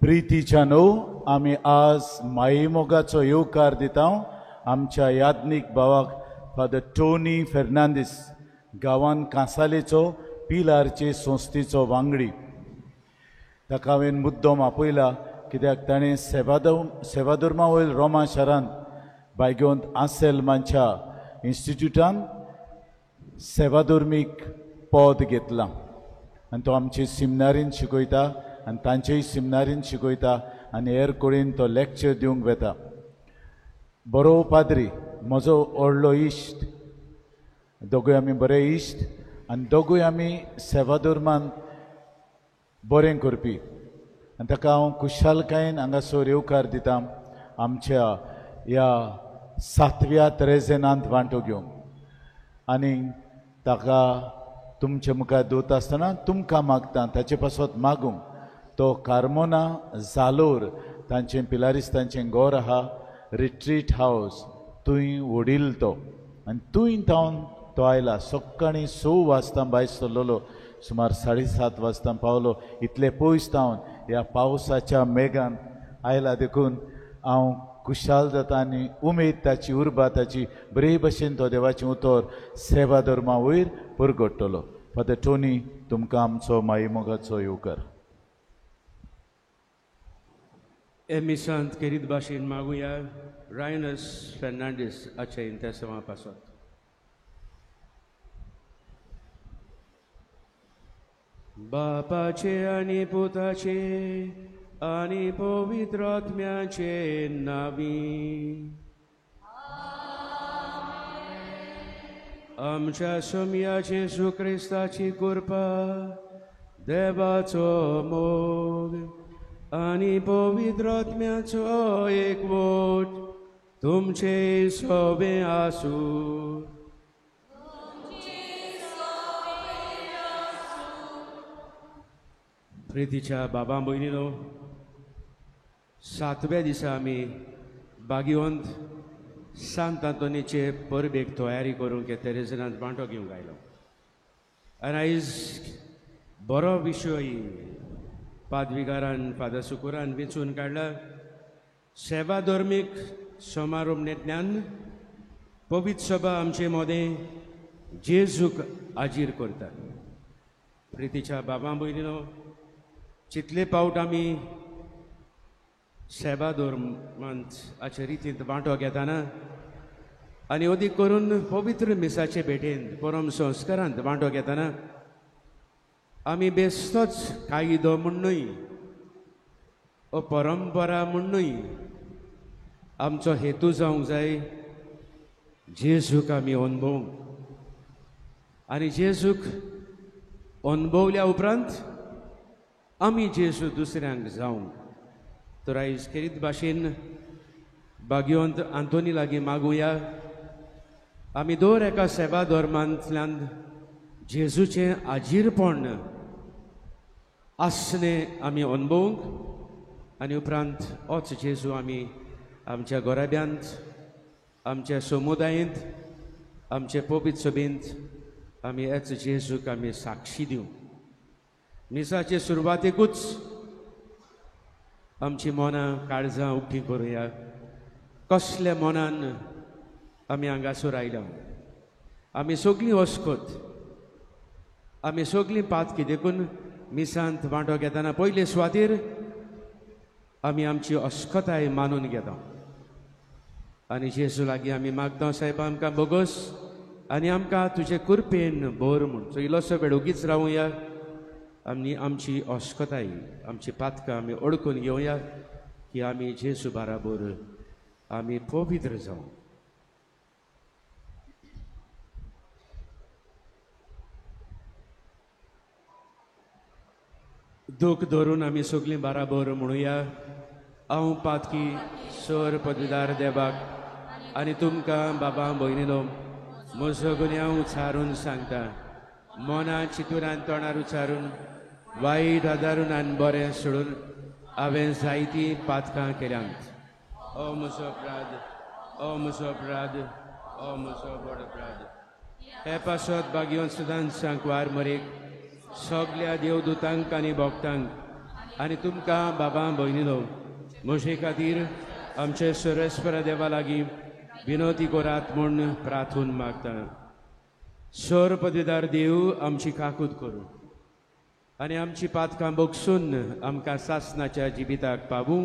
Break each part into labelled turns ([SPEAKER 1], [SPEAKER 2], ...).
[SPEAKER 1] प्रितीच्या न्हू आमी आज माईमोगाचो येवकार दिता आमच्या याज्ञीक भावाक फादर टोनी फेर्नांदीस, गांवान कांसालेचो पिलारचे संस्थेचो वांगडी. ताका हांवें मुद्दम आपयला कित्याक ताणें सेवाधर्मा वयर रोमा शारांत बायगोंत आसेलमांच्या इन्स्टिट्यूटान सेवाधर्मीक पद घेतलां आनी तो आमचे सिमनारीन शिकयता आनी तांचेय सिमनारीन शिकयता आनी हेर कडेन तो लेक्चर दिवंक वेता. बरो पाद्री, म्हजो व्हडलो इश्ट, दोगूय आमी बरे इश्ट आनी दोगूय आमी सेवाधर्मान बरें करपी आनी ताका हांव खुशालकायेन हांगासर येवकार दिता आमच्या ह्या सातव्या त्रेजेनांत वांटो घेवंक. आनी ताका तुमचे मुखार दवरता आसतना तुमकां मागता ताचे पासत मागूंक. तो कार्मोना जालोर तांचें पिलारिस्तांचें घर आहा, रिट्रीट हावस, थंय वडील तो आनी थंय तावन तो आयला. सकाळीं 6 वाजता भायर सरलेलो, सुमार 7:30 वाजता पावलो. इतले पयस तावन ह्या पावसाच्या मेघान आयला देखून हांव खुशाल जाता आनी उमेद ताची, उर्बा ताची, बरे भशेन तो देवाचें उतर सेवा धर्मा वयर परगट्टलो. फादर टोनी, तुमकां आमचो माईमोगाचो येवकार.
[SPEAKER 2] हे मिसांत केरीत भाशेन मागुया रायनस फेर्नांडीस हाचे इंतेसांवा पासत. बापाचे आनी पुताचे आनी पवित्र आत्म्याचे नावी आमच्या सोम्या जेजू क्रिस्ताची कृपा, देवाचो मोग आनी पवित्र आत्म्याचो एकवट तुमचे सोबे आसूं. प्रितीच्या बाबा भयणीनो, सातव्या दिसा आमी बागिवंत सांत आंतोनीचे परबेक तयारी करूंक तेरेजनांत वांटो घेवंक आयलो. आनी आयज बरो विशय पादविगारान फादर सुकुरान वेंचून काडला, सेवा धर्मीक समारोप नेत्यान पवित्र सभा आमचे मदें जेजूक आजीर करता. प्रितीच्या बाबा भयणीनो, जितले पावट आमी सेवा धर्मांत हाचे रितींत वांटो घेताना आनी अदीक करून पवित्र मिसाचे भेटेंत परम संस्कारांत वांटो घेताना आमी बेस्तोच कायदो म्हूण न्हय, ओ परंपरा म्हूण न्हय, आमचो हेतू जावंक जाय जेजूक आमी अणभवूंक. आनी जेजूक अणभवल्या उपरांत आमी जेजू दुसऱ्यांक जावंक. तर आयज खेरीत भाशेन बागिवंत आंतोनी लागीं मागुया आमी दर एका सेवा धर्मांतल्यान जेजूचें आजीरपण आसणें आमी अणभवूंक आनी उपरांत ओच जेजू आमी आमच्या घराब्यांत, आमच्या समुदायेंत, आमचे पवित्र सभेंत आमी हेच जेजूक आमी साक्षी दिवंक. मिसाचे सुरवातेकूच आमची मनां काळजां उक्तीं करुया. कसल्या मनान आमी हांगासर आयल्या, आमी सगळीं अस्कत, आमी सगळीं पातकी, देखून मिसांत वांटो घेतना पयले सुवातेर आमी आमची अस्कताय मानून घेता आनी जेजू लागीं आमी मागता, सायबा आमकां बोगस आनी आमकां तुजे कृपेन भर म्हूण. सो इल्लोसो वेळ ओगीच रावुया, आमी आमची अस्कताय, आमची पातकां आमी अडकून घेवया की आमी जेजू बाराबर आमी पवित्र जावं. दूख धरून आमी सगळीं बाराबर म्हणुया, हांव पातकी सर पदवीदार देवाक आनी तुमकां बाबा भयणीनो म्हजो गुन्यांव उचारून सांगता. मना चितुरान तोंडार उचारून, वायट आदारून आनी बरें सोडून हांवें जायतीं पातकां केल्यांत. ओ म्हजो अपराध, ओ म्हजो अपराध, ओ म्हजो व्हड अपराध. हे पासत बागियोन सदांच सांकवार मरेक सगल्या देवदूतांक आनी भक्तांक आनी तुमकां बाबा भयणीनो म्हजे खातीर आमचे सर्वेस्पर देवा लागीं विनोती करात म्हूण प्रार्थून मागता. सर पदवीदार देव आमची काकूत करूं आनी आमची पातकां बगसून आमकां सासनाच्या जिविताक पावूं.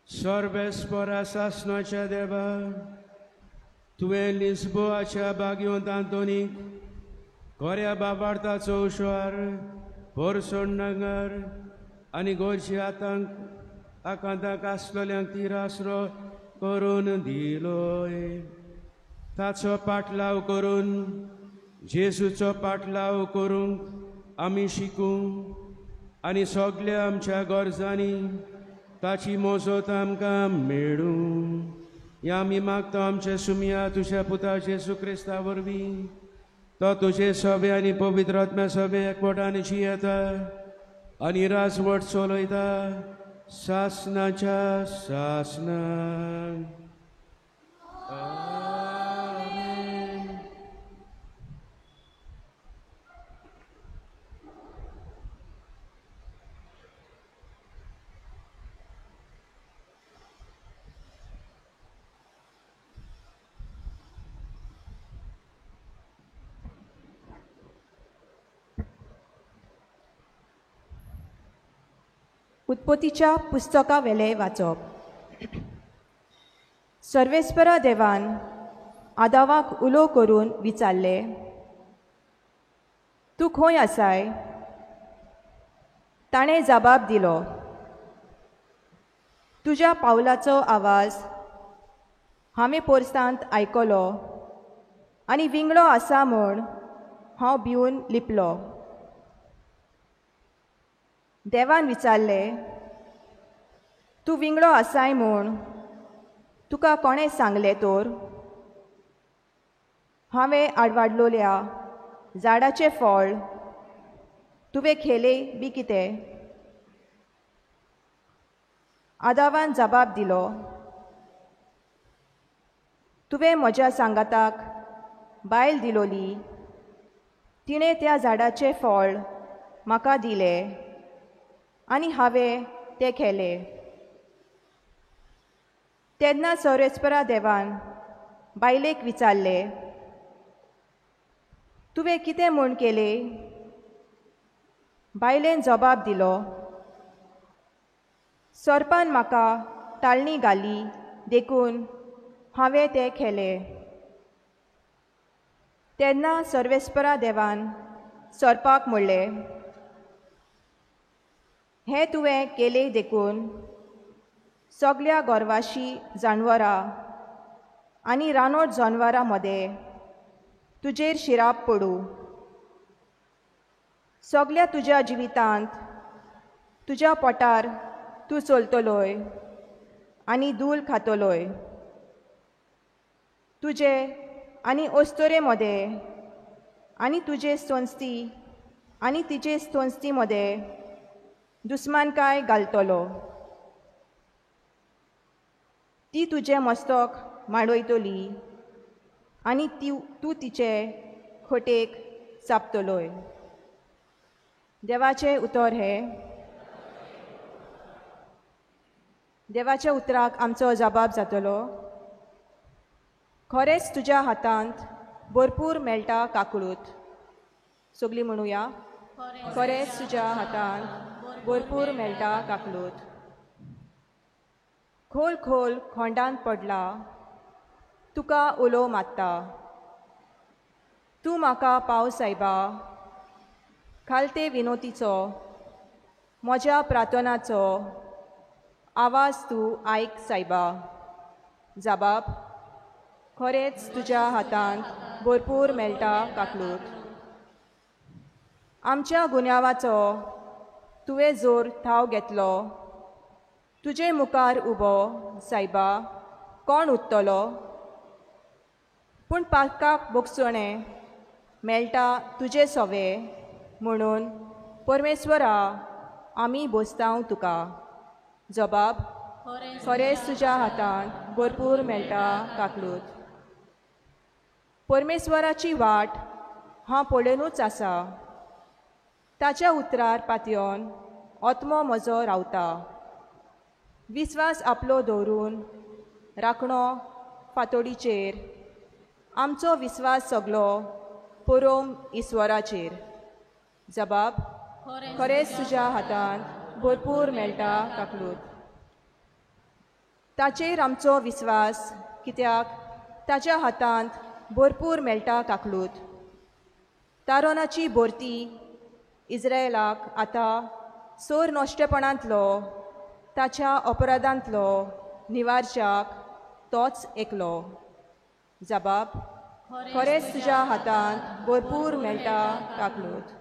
[SPEAKER 2] सर्वेस्परा सासणाच्या देवा, तुवें लिस्बोआच्या बागयोंत आंतोनीक कोऱ्या बाबार्थाचो हुशार पोरसोण नगर आनी गोरशी आतांक आकांताक आसलेल्यांक तिरासरो करून दिलोय. ताचो पाटलाव करून जेजूचो पाटलाव करूंक आमी शिकूं आनी सगल्या आमच्या गरजांनी ताची मोजत आमकां मेळूं. ह्या आमी मागता आमचे सुमया तुज्या पुता जेजू क्रिस्ता वरवीं, तो तुजे सभे आनी पवित्र आत्म्या सभे एकवटान जियेता आनी राजवट चलयता सासनाच्या सासना. आमेन.
[SPEAKER 3] उत्पत्तीच्या पुस्तका वेले वाचप. सर्वेस्परा देवान आदावाक उलो करून विचारले, तूं खंय आसाय? ताणें जबाब दिलो, तुज्या पावलाचो आवाज हांवें पोरसांत आयकलो आनी विंगडो आसा म्हूण हांव भिवन लिपलो. देवान विचारले, तूं विंगडो आसाय म्हूण तुका कोणें सांगलें तर? हांवें आडवाडलोल्या झाडाचें फळ तुवें खेलें बी कितें? आदावान जबाब दिलो, तुवें म्हज्या सांगाताक बायल दिलोली, तिणें त्या झाडाचें फळ म्हाका दिलें आनी हांवें तें खेलें. तेन्ना सर्वेस्परा देवान बायलेक विचारलें, तुवें कितें म्हूण केलें? बायलेन जबाब दिलो, सर्पान म्हाका ताळणी घाली देखून हांवें तें खेलें. तेन्ना सर्वेस्परा देवान सर्पाक म्हणलें, हें तुवें केलें देखून सगळ्या गोरवाशी जानवरां आनी रानवट जनवरां मदें तुजेर शिराप पडूं. सगळ्या तुज्या जिवितांत तुज्या पोटार तूं चलतलोय आनी धूल खातलोय. तुजे आनी अस्तोरे मदें आनी तुजे संस्थी आनी तिजे संस्थी मदें दुस्मानकाय घालतलो. ती तुजें मस्तक मांडयतली आनी ती तूं तिचे खोटेक चापतलोय. देवाचें उतर हें. देवाच्या उतराक आमचो जबाब जातलो. खरेंच तुज्या हातांत भरपूर मेळटा काकळूत. सगळीं म्हणुया, खरेंच तुज्या हातांत भरपूर मेळटा काकळूत. खोल खोल खोंडांत पडला तुका उलो मारता, तूं म्हाका पाव सायबा. खालते विनोतीचो म्हज्या प्रार्थनाचो आवाज तूं आयक सायबा. जबाब, खरेंच तुज्या हातांत भरपूर मेळटा काकळूत. आमच्या गुन्यांवाचो तुवें जोर थाव घेतलो. तुजे मुखार उबो सायबा कोण उत्तलो? पूण पाकाक भोगसणें मेळटा तुजे सोवे म्हणून परमेश्वरा आमी बोसतांव तुका. जबाब, खरेंच तुज्या हातांत भरपूर मेळटा काकळूत. परमेश्वराची वाट हांव पळोवनूच आसा. ताच्या उतरार पातयेवन आत्मो म्हजो रावता. विस्वास आपलो दवरून राखणो फातोडीचेर आमचो विस्वास सगलो परोम ईश्वराचेर. जबाब, खरेंच तुज्या हातांत भरपूर मेळटा काकळूत. ताचेर आमचो विस्वास कित्याक ताच्या हातांत भरपूर मेळटा काकळूत. तारोनाची भरती इस्रायलाक आतां सोर नश्टेपणांतलो ताच्या अपराधांतलो निवारच्याक तोच एकलो. जबाब, खरेंच तुज्या हातांत भरपूर मेळटा काकळूत.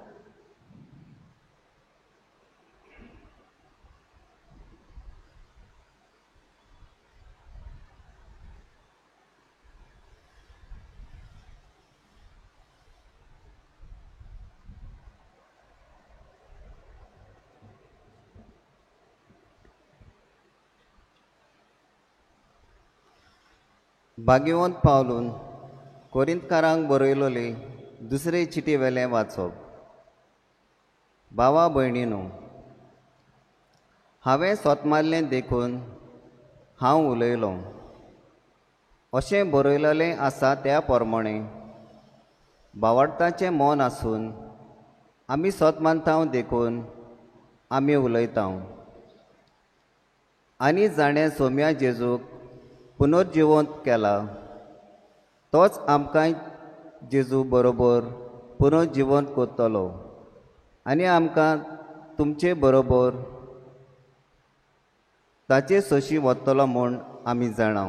[SPEAKER 4] भाग्यवंत पावलून कोरिंतकारांक बरयलोले दुसरे चिटी वेलें वाचप. भावा भयणीनो, हांवें सोत मारलें देखून हांव उलयलों. अशें बरयलेलें आसा त्या प्रमाणें भावार्थाचें मन आसून आमी सोत मानता देखून आमी उलयता. आनी जाणें सोम्या जेजूक पुनर्जिवंत केला तोच आमकां जेजू बरोबर पुनर्जिवंत करतलो आनी आमकां तुमचे बरोबर ताचे सोशी वतलो म्हूण आमी जाणा.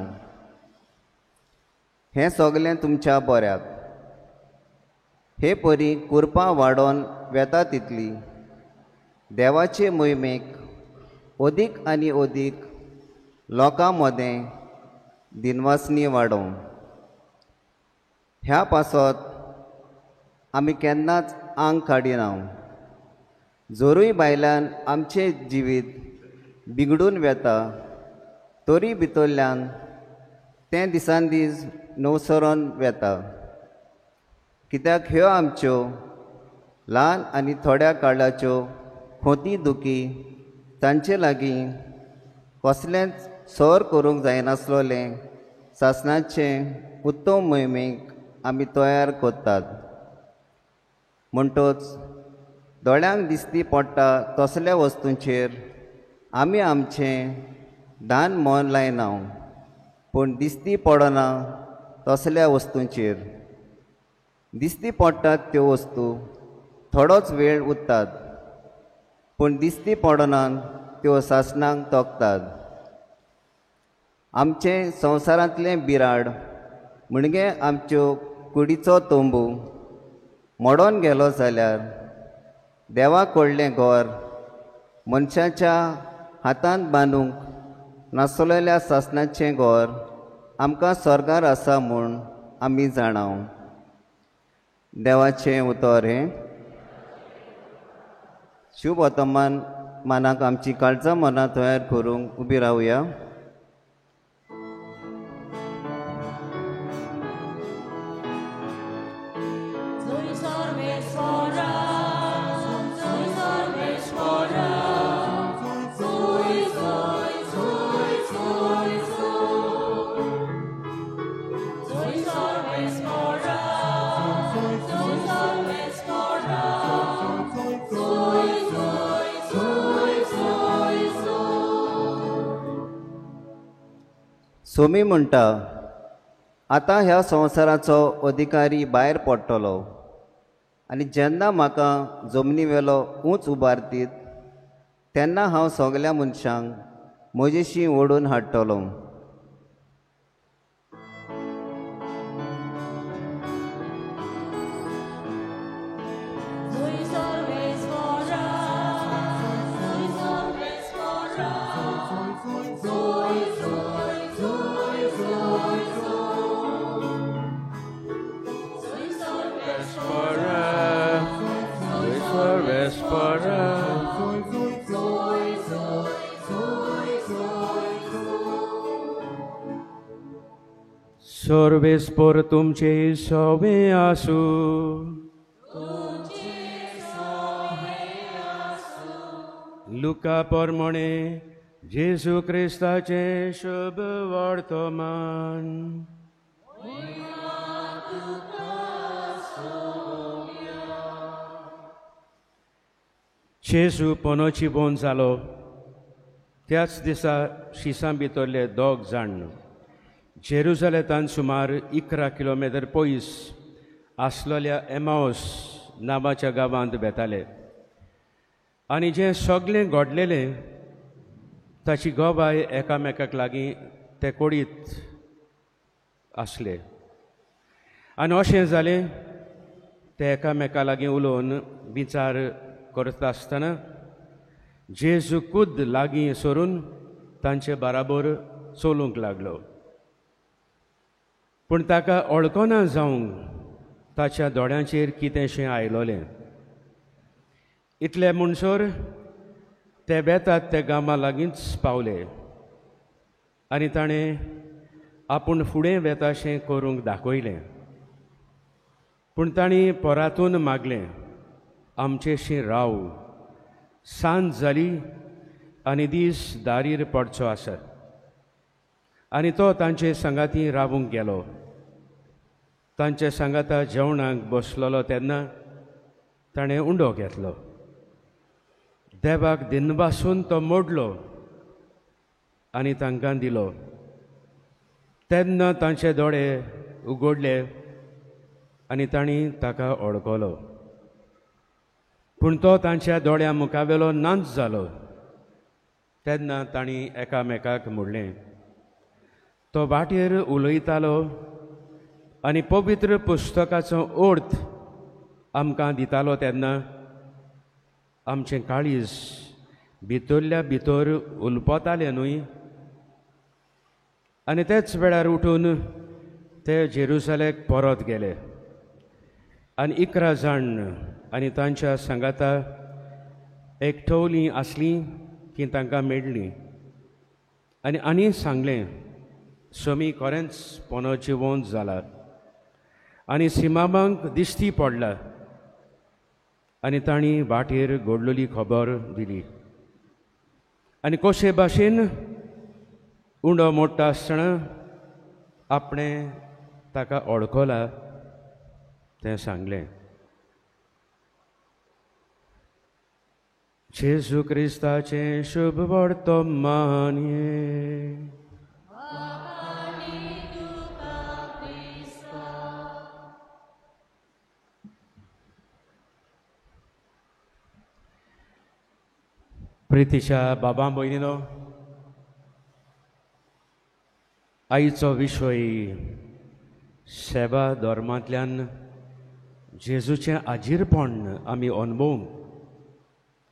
[SPEAKER 4] हें सगळें तुमच्या बऱ्याक. हे परी कुरपां वाडोवन वेता तितली देवाचे मोहिमेक अदीक आनी अदीक लोकां मदें दिनवासनी वाडोवं. ह्या पासत आमी केन्नाच आंग काडिना. जोरूय भायल्यान आमचें जिवीत बिगडून वेता तरी भितरल्यान तें दिसान दीस नवसरोन वेता. कित्याक ह्यो आमच्यो ल्हान आनी थोड्या काळाच्यो खोती दुखी तांचे लागीं कसलेंच सर करूंक जायनासलोलें सासणाचें उत्तम मोहिमेक आमी तयार करतात. म्हणटच दोळ्यांक दिसती पडटा तसल्या वस्तूंचेर आमी आमचें दान मन लायना, पूण दिसती पडना तसल्या वस्तूंचेर. दिसती पडटात त्यो वस्तू थोडोच वेळ उरतात, पूण दिसती पडनात त्यो सासणाक तोखतात. आमचें संवसारांतलें बिराड म्हणजे आमच्यो कुडीचो तंबू मोडोन गेलो जाल्यार देवा कडलें घर मनशाच्या हातांत बांदूंक नासलेल्या सासणाचें घर आमकां स्वर्गार आसा म्हूण आमी जाणा. देवाचें उतर हें. शुभ वर्तमान मानाक आमची काळजां मनां तयार करूंक उबी रावया. सोमी म्हणटा, आतां ह्या संवसाराचो अधिकारी भायर पडटलो आनी जेन्ना म्हाका जमनी वेलो ऊंच उबारतीत तेन्ना हांव सगल्या मनशांक म्हजेशी ओडून हाडटलो.
[SPEAKER 2] सर्वेस्पर तुमचे सवे आसू. लुका परमणे जेजू क्रिस्ताचे शुभ वर्तमान. जेजू पनोची बोन जालो त्याच दिसा शिसां भितरले दोग जाण जेरुजलेतान सुमार 11 किलोमिटर पयस आसलेल्या एमावस नांवाच्या गांवांत वेताले आनी जें सगळें घडलेलें ताची गवाय एकामेकाक लागीं ते कोडीत आसले. आनी अशें जालें ते एकामेका लागीं उलोवन विचार करता आसतना जेजू खुद लागीं सरून तांचे बराबर चलूंक लागलो. पूण ताका वळखना जावंक ताच्या दोळ्यांचेर कितेंशें आयलोलें. इतले म्हणसर ते वेतात ते गांवा लागींच पावले आनी ताणें आपूण फुडें वेताशें करूंक दाखयलें. पूण तांणी परातून मागलें, आमचेशी राव, सांज जाली आनी दीस दारीर पडचो आसा. आनी तो तांचे सांगाती रावूंक गेलो. तांचे सांगाता जेवणाक बसलेलो तेन्ना ताणें उंडो घेतलो, देवाक दिनवासून तो मोडलो आनी तांकां दिलो. तेन्ना तांचे दोळे उगडले आनी तांणी ताका ओळखलो. पूण तो तांच्या दोळ्या मुखावेलो नाच जालो. तेन्ना तांणी एकामेकाक म्हणलें, तो वाटेर उलयतालो आनी पवित्र पुस्तकाचो अर्थ आमकां दितालो तेन्ना आमचें काळीज भितरल्या भितर उलपतालें न्हय. आनी तेच वेळार उठून ते जेरुसलेक परत गेले आनी 11 जाण आनी तांच्या सांगाता एकठवलीं आसलीं की तांकां मेळ्ळीं आनी आनी सांगलें, स्वामी खरेंच पोनो जिवंत जाला आनी सिमामांक दिश्टी पडला. आनी तांणी वाटेर घडलेली खबर दिली. आनी कशे भाशेन उंडो मोडटा आसतना आपणें ताका ओळखला तें सांगलें. जेजू क्रिस्ताचें शुभ वर्तमान. प्रितीच्या बाबा भयणीनो, आयचो विशय सेवा धर्मांतल्यान जेजूचें आजीरपण आमी अनुभवूंक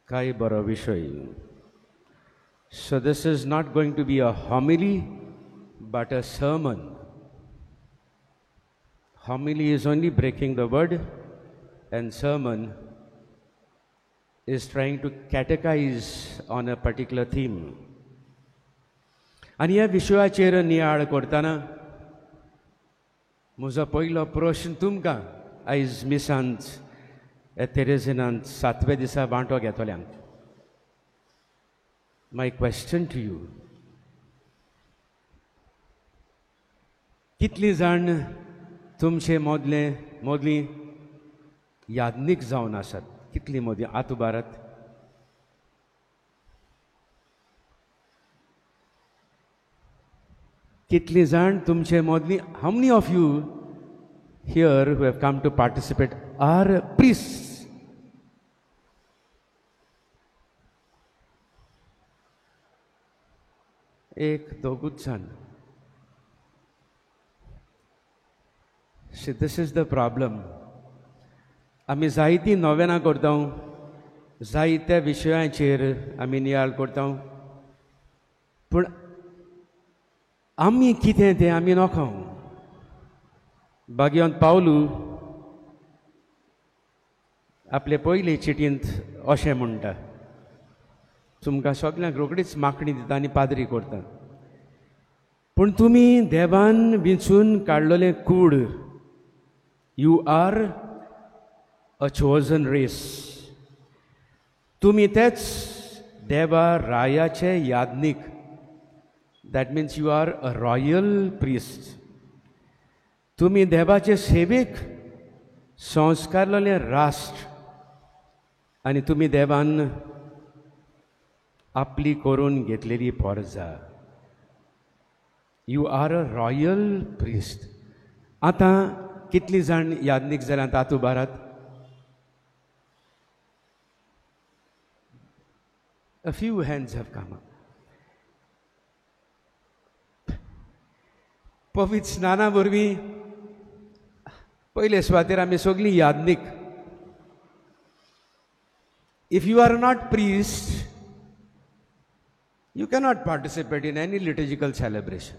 [SPEAKER 2] काय बरो विशय. So this is not going to be a homily but a sermon. Homily is only breaking the word and sermon is trying to catechize on a particular theme. आनी ह्या विशयाचेर नियाळ करतना म्हजो पयलो प्रश्न तुमकां आयज मिसांत तेरेजिनांत 7व्या दिसा वांटो घेतल्यांक, my question to you, कितलीं जाण तुमचे मदले मदलीं याज्ञीक जावन आसात? कितली मदीं आत उबारात. कितलीं जाण तुमचे मदलीं, how many of you here who have come to participate are priests? एक दोगूच जाण. See, this is the problem. आमी जायतीं नोवेनां करता, जायत्या विशयांचेर आमी नियाळ करता, पूण आमी कितें तें आमी नोखो. भाग्यवंत पावलू आपले पयले चिटींत अशें म्हणटा, तुमकां सगल्यांक रोखडीच मागणी दिता आनी पाद्री करता, पूण तुमी देवान विंचून काडलेलें कूड, you are a chosen race, तुमी तेच देवा रायाचे Yagnik, that means you are a royal priest, तुमी देवाचे सेवेक संस्कारलेलें राष्ट्र आनी तुमी देवान आपली करून घेतलेली परजा, you are a royal priest. आतां कितलीं जाण याज्ञीक जाल्यात आत उबारात. A few hands have come up. पवित्र स्नाना वरवीं पयले सुवातेर आमी सगळीं Yagnik. If you are not priest, you cannot participate in any liturgical celebration.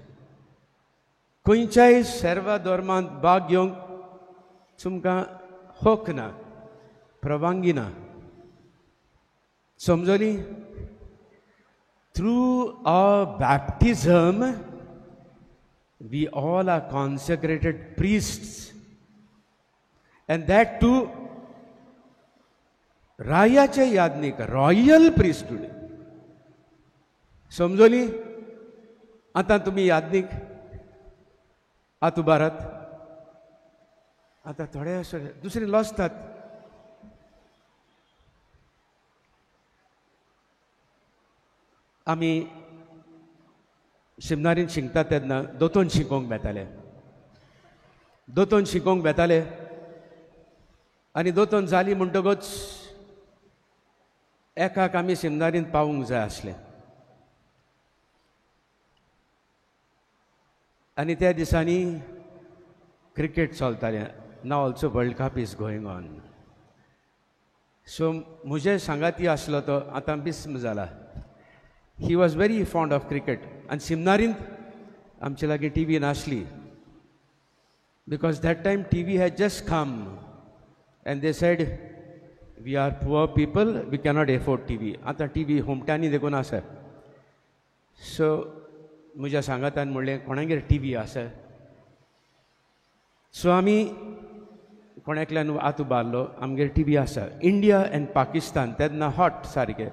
[SPEAKER 2] खंयच्याय सर्व धर्मांत भाग घेवंक तुमकां हक ना, परवानगी ना. समजली? Through our baptism, We all are consecrated priests, and that too रायाचे याज्ञिक, रॉयल प्रिस्टहूड. समजली? आतां तुमी याज्ञिक आतां भारत आतां थोडे दुसरे लजतात. आमी शिमनारीन शिकता तेन्ना दोतोन शिकोवंक वेताले, दोतोन शिकोवंक वेताले आनी दोतोन जाली म्हणटकच एकाक आमी शिमनारीन पावूंक जाय आसलें. आनी त्या दिसांनी क्रिकेट चलतालें. Now also world cup is going on. So म्हजे सांगाती आसलो तो आतां बिस्म जाला. He was very fond of cricket. आनी सिमनारींत आमचे लागीं टी व्ही नासली, because that time T V has just come and they said we are poor people, we cannot afford T V. आतां टी व्ही हुमट्यांनी देखून आसा. सो म्हज्या सांगातान म्हणलें कोणागेर टी व्ही आसा. सो आमी कोण एकल्यान आत उबारलो, आमगेर टी व्ही आसा. इंडिया एंड पाकिस्तान तेन्ना हॉट सारकें.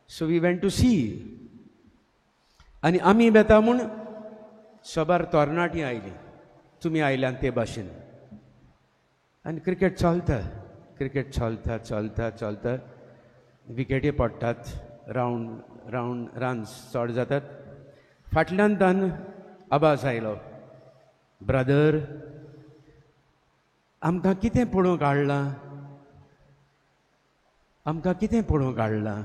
[SPEAKER 2] So we went to see. आनी आमी वेता म्हूण सबार तरणाटीं आयलीं, तुमी आयल्यान ते भाशेन. आनी क्रिकेट चलता, क्रिकेट चलता चलता चलता, विकेटी पडटात, रावंड रावंड रन्स चड जातात. फाटल्यान तान आवाज आयलो, ब्रदर आमकां कितें पळोवंक हाडलां, आमकां कितें पळोवंक हाडलां.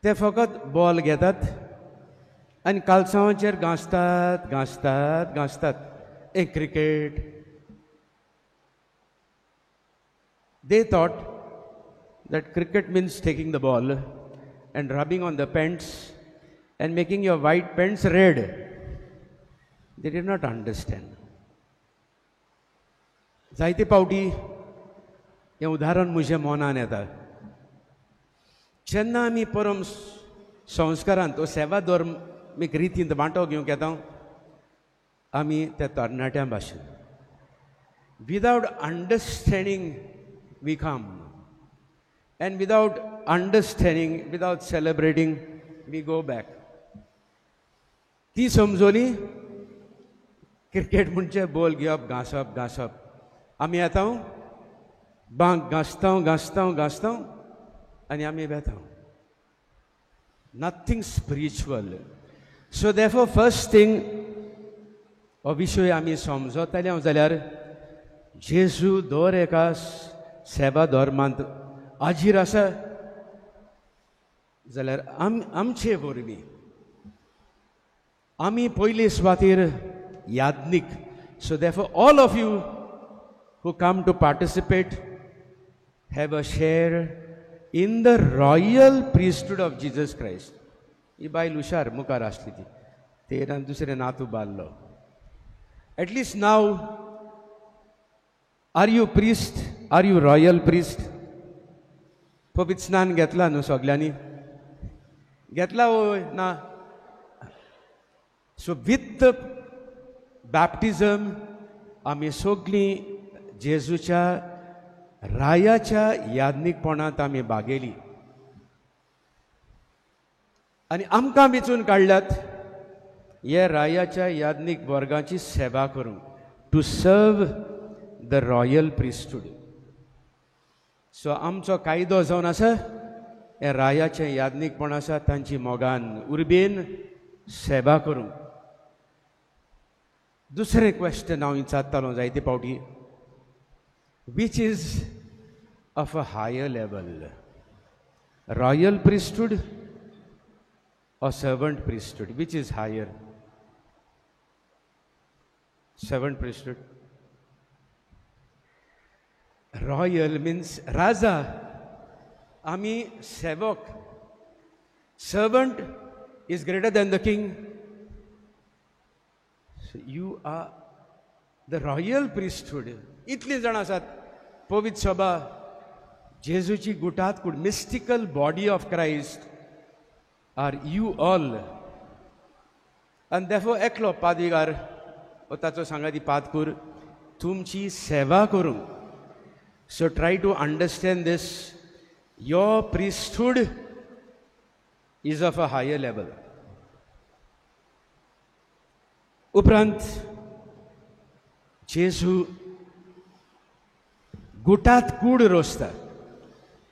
[SPEAKER 2] ते फकत बॉल घेतात आनी कालसांवाचेर घांसतात घांसतात घांसतात. एक cricket. They thought that cricket means taking the ball and rubbing on the pants and making your white pants red. They did not understand. जायते पावटी हें उदाहरण म्हज्या मनान येता. जेन्ना आमी परम संस्कारांत सेवा धर्मीक रितींत वांटो घेवंक येता, आमी त्या तरणाट्यां भाशेन without understanding we come, and without understanding, without celebrating we go back. ती समजली क्रिकेट म्हणजे बॉल घेवप, घांसप घांसप. आमी येता बांक घांसता घांसता घांसता आनी आमी वेता. Nothing spiritual. So therefore first thing हो विशय आमी समजतले जाल्यार जेजू दर एका सेवा धर्मांत आजीर आसा जाल्यार आमचे वरवीं आमी पयले सुवातेर Yagnik. So therefore all of you who come to participate have a share in the royal priesthood of Jesus Christ. ही बायल हुशार मुखार आसली ती, तेरान दुसरें नातू बारलो. At least now are you priest, are you royal priest? पवित्र स्नान घेतला न्हू सगल्यांनी? घेतला वय ना? सो विथ बॅप्टिझम आमी सगळीं जेजूच्या रायाच्या याज्ञिकपणांत आमी भागेली आनी आमकां वेंचून काडल्यात हे रायाच्या याज्ञिक वर्गाची सेवा करूंक, to serve the royal priesthood. So आमचो कायदो जावन आसा हे रायाचें याज्ञिकपण आसा तांची मोगान उर्बेन सेवा करूंक. दुसरें क्वेश्चन हांव विचारतालो जायते फावटी, which is of a higher level, royal priesthood or servant priesthood? Which is higher? Servant priesthood. Royal means Raja, आमी सेवक. Servant is greater than the king. So you are the royal priesthood. इतलीं जाणां आसात पवित्र सभा, जेजूची गुटात कूड, mystical body of Christ are you all. आनी देफोर एकलो पादविगार वो ताचो सांगाती पादकूर तुमची सेवा करूंक. So try to understand this, your priesthood is of a higher level. उपरांत जेजू गुटात कूड रोसता.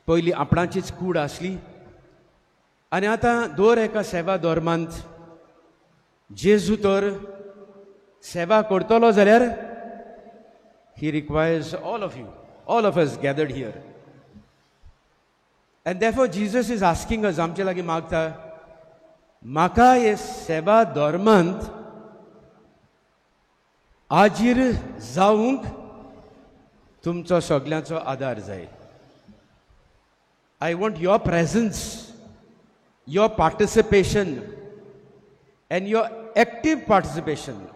[SPEAKER 2] पयलीं आपणाचीच कूड आसली आनी आतां दर एका सेवा धर्मांत जेजू तर सेवा करतलो जाल्यार he requires all of you, all of us gathered here. And therefore Jesus is asking us, आमचे लागीं मागता, म्हाका हे सेवा धर्मांत आजीर जावंक तुमचो सगल्यांचो आदार जाय. I want your presence, your participation and your active participation.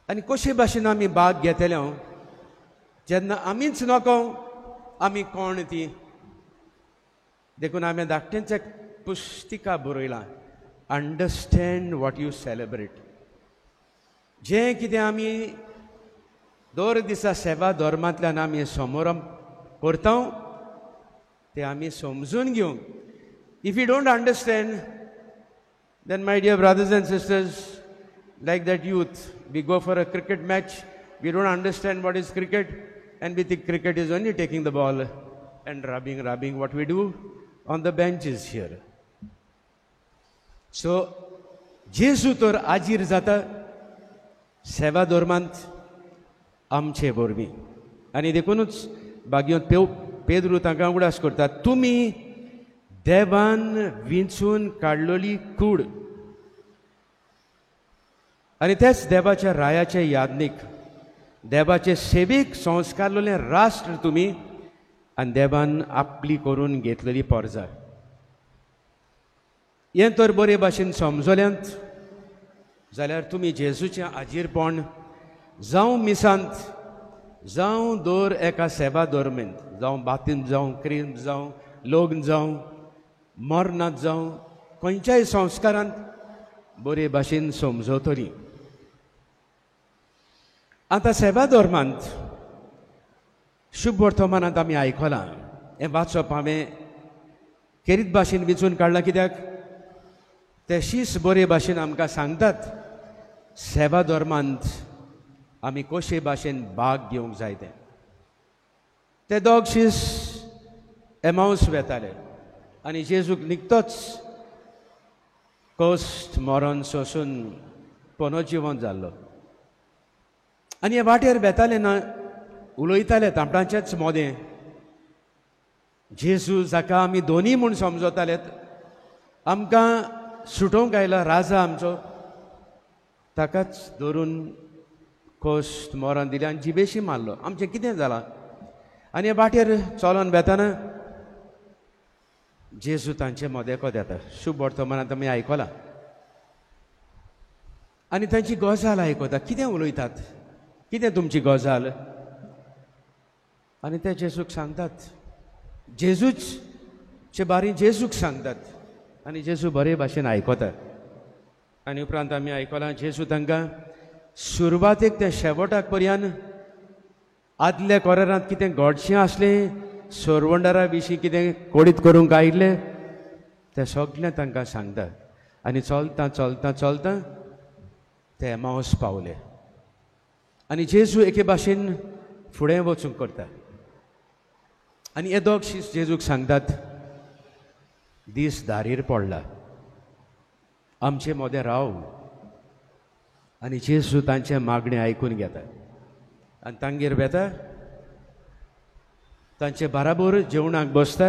[SPEAKER 2] आनी कशे भाशेन आमी भाग घेतले जेन्ना आमीच नको आमी कोण ती. देखून आमी धाकटेंच एक पुस्तिका बरयलां, अंडरस्टँड what you celebrate. जें कितें आमी दर दिसा सेवा धर्मांतल्यान आमी समोरम करता तें आमी समजून घेवंक. If you don't understand then my dear brothers and sisters, like that youth, we go for a cricket match, we don't understand what is cricket, and we think cricket is only taking the ball and rubbing what we do on the benches here. So, जेजू तर आजीर जाता सेवा धर्मांत आमचे वरवीं. आनी देखूनच बागयोन पेद्रू तांकां उगडास करता, तुमी देवान विंचून काडलेली कूड आनी तेच देवाच्या रायाचे यादनीक, देवाचे सेवेक संस्कारलेलें राष्ट्र तुमी आनी देवान आपली करून घेतलेली पोरजा. हें तर बरे भाशेन समजल्यांत जाल्यार तुमी जेजूचें आजीरपण जावं मिसांत, जावं दर एका सेवा धर्मेंत, जावं बातीन, जावं क्रीम, जावं लग्न, जावं मरणांत, जावं खंयच्याय संस्कारांत बरे भाशेन समजतली. आतां सेवा धर्मांत शुभ वर्तमानांत आमी आयकलां, हें वाचप हांवें खेरीत भाशेन विंचून काडलां कित्याक ते शीस बरे भाशेन आमकां सांगतात सेवा धर्मांत आमी कशे भाशेन भाग घेवंक जाय तें. ते दोग शीस एमावस वेताले आनी जेजूक निकतोच कश्ट मरण सोंसून पुनर्जिवन जाल्लो आनी हे वाटेर वेताले ना, उलयताले तांबडांचेच मोदें. जेजू जाका आमी दोनी म्हूण समजताले, आमकां सुटोवंक आयला राजा आमचो, ताकाच धरून कश्ट मरण दिलें आनी जिबेशी मारलो. आमचें कितें जालां? आनी हे वाटेर चलोन वेताना जेजू तांचे मदेको येता. शुभ वर्तमानांत आमी आयकलां आनी तांची गजाल आयकता, कितें उलयतात, कितें तुमची गजाल. आनी ते जेजूक सांगतात, जेजूच चे बारी जेजूक सांगतात आनी जेजू बरे भाशेन आयकता. आनी उपरांत आमी आयकलां जेजू तांकां सुरवातेक ते शेवटाक पर्यंत आदल्या कोरारांत कितें घडचें आसलें, सोरवंडारा विशीं कितें कोडीत करूंक आयिल्लें तें सगळें तांकां सांगता. आनी चलता चलता चलता ते एमावस पावले आनी जेजू एके भाशेन फुडें वचूंक करता. आनी हे दोग शीस जेजूक सांगतात, दीस दारीर पडला, आमचे मोदें राव. आनी जेजू तांचें मागणें आयकून घेता आनी तांगेर वेता, तांचे बाराबोर जेवणाक बसता.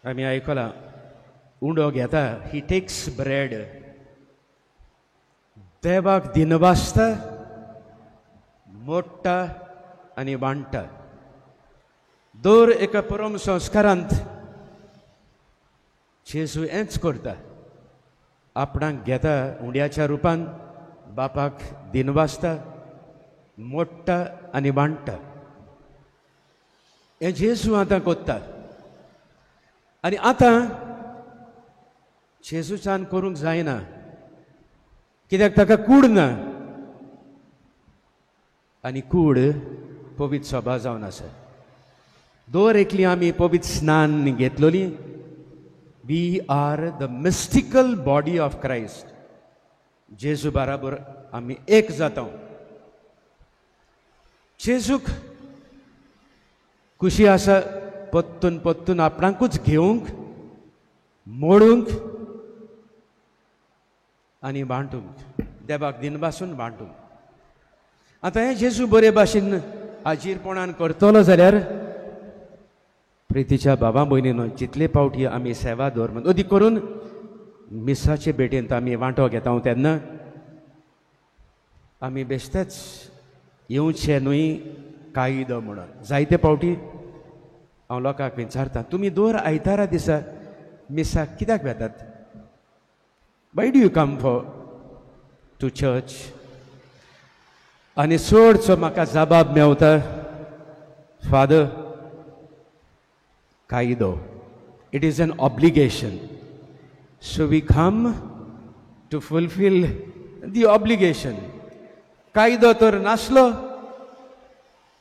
[SPEAKER 2] आमी आयकलां उंडो घेता, he takes bread, देवाक दिनवासता, मोडटा आनी वांट्टा. दर एका परम संस्कारांत जेजू हेंच करता, आपणाक घेता उंड्याच्या रुपान, बापाक दिनवासता, मोडटा आनी वांट्टा. हें जेजू आतां कोत्ता. आनी आतां जेजूच्यान करूंक जायना, कित्याक ताका कूड ना, आनी कूड पवित्र सभा जावन आसा. दर एकली आमी पवित्र स्नान घेतलोली. We are the mystical body of Christ. जेजू बराबर आमी एक जाता. जेजूक खुशी आसा पत्तून पत्तून आपणाकूच घेवंक, मोडूंक आनी बांटूंक, देवाक दिनभासून बांटूंक. आतां हें जेजू बरे भाशेन हाजीरपणान करतलो जाल्यार प्रितीच्या बाबा भयणीनो, जितले फावटी आमी सेवा दवर अदीक करून मिसाचे भेटेंत आमी वांटो घेता तेन्ना आमी बेश्टेच येवचें न्हय कायदो म्हणून. जायते फावटी हांव लोकांक विचारता, तुमी दर आयतारा दिसा मिसाक कित्याक वेतात? Why do you come for to church? आनी चडसो म्हाका जबाब मेवता, फादर कायदो, it is an obligation, so we come to fulfil the obligation. कायदो तर नासलो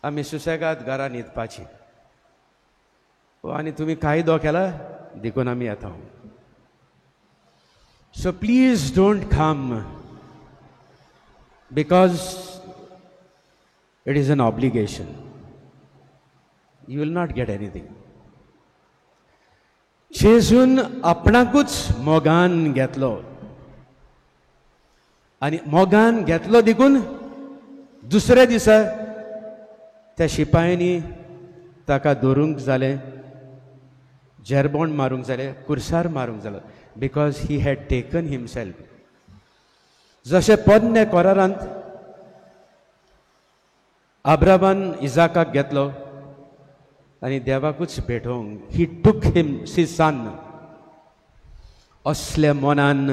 [SPEAKER 2] आमी सुसेगाद घरा न्हिदपाची, आनी तुमी कायदो केला देखून आमी येता. So please don't come because it is an obligation. You will not get anything. जेजून आपणाकूच मोगान घेतलो, आनी मोगान घेतलो देखून दुसऱ्या दिसा त्या शिपायांनी ताका धरूंक जालें, जेरबोंड मारूंक जालें, कुर्सार मारूंक जालो, because he had taken himself. जशें पोन्ने कोरारांत आब्रामान इजाकाक घेतलो आनी देवाकूच भेटोवंक, he took him his son. असल्या मनान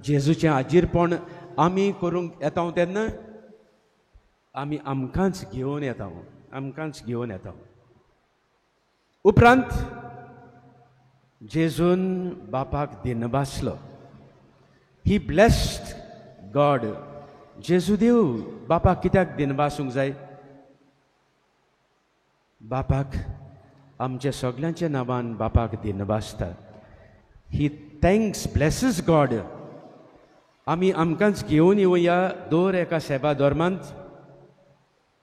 [SPEAKER 2] जेजूचें आजीरपण आमी करूंक येता तेन्ना आमी आमकांच घेवन येता, आमकांच घेवन येता. उपरांत जेजून बापाक दिनभासलो. He blessed God. जेजू देव बापाक कित्याक दिनभासूंक जाय? बापाक आमच्या सगल्यांच्या नांवान बापाक दिनभासता. ही thanks blesses God. आमी आमकांच घेवन येवया दर एका सेवा धर्मांत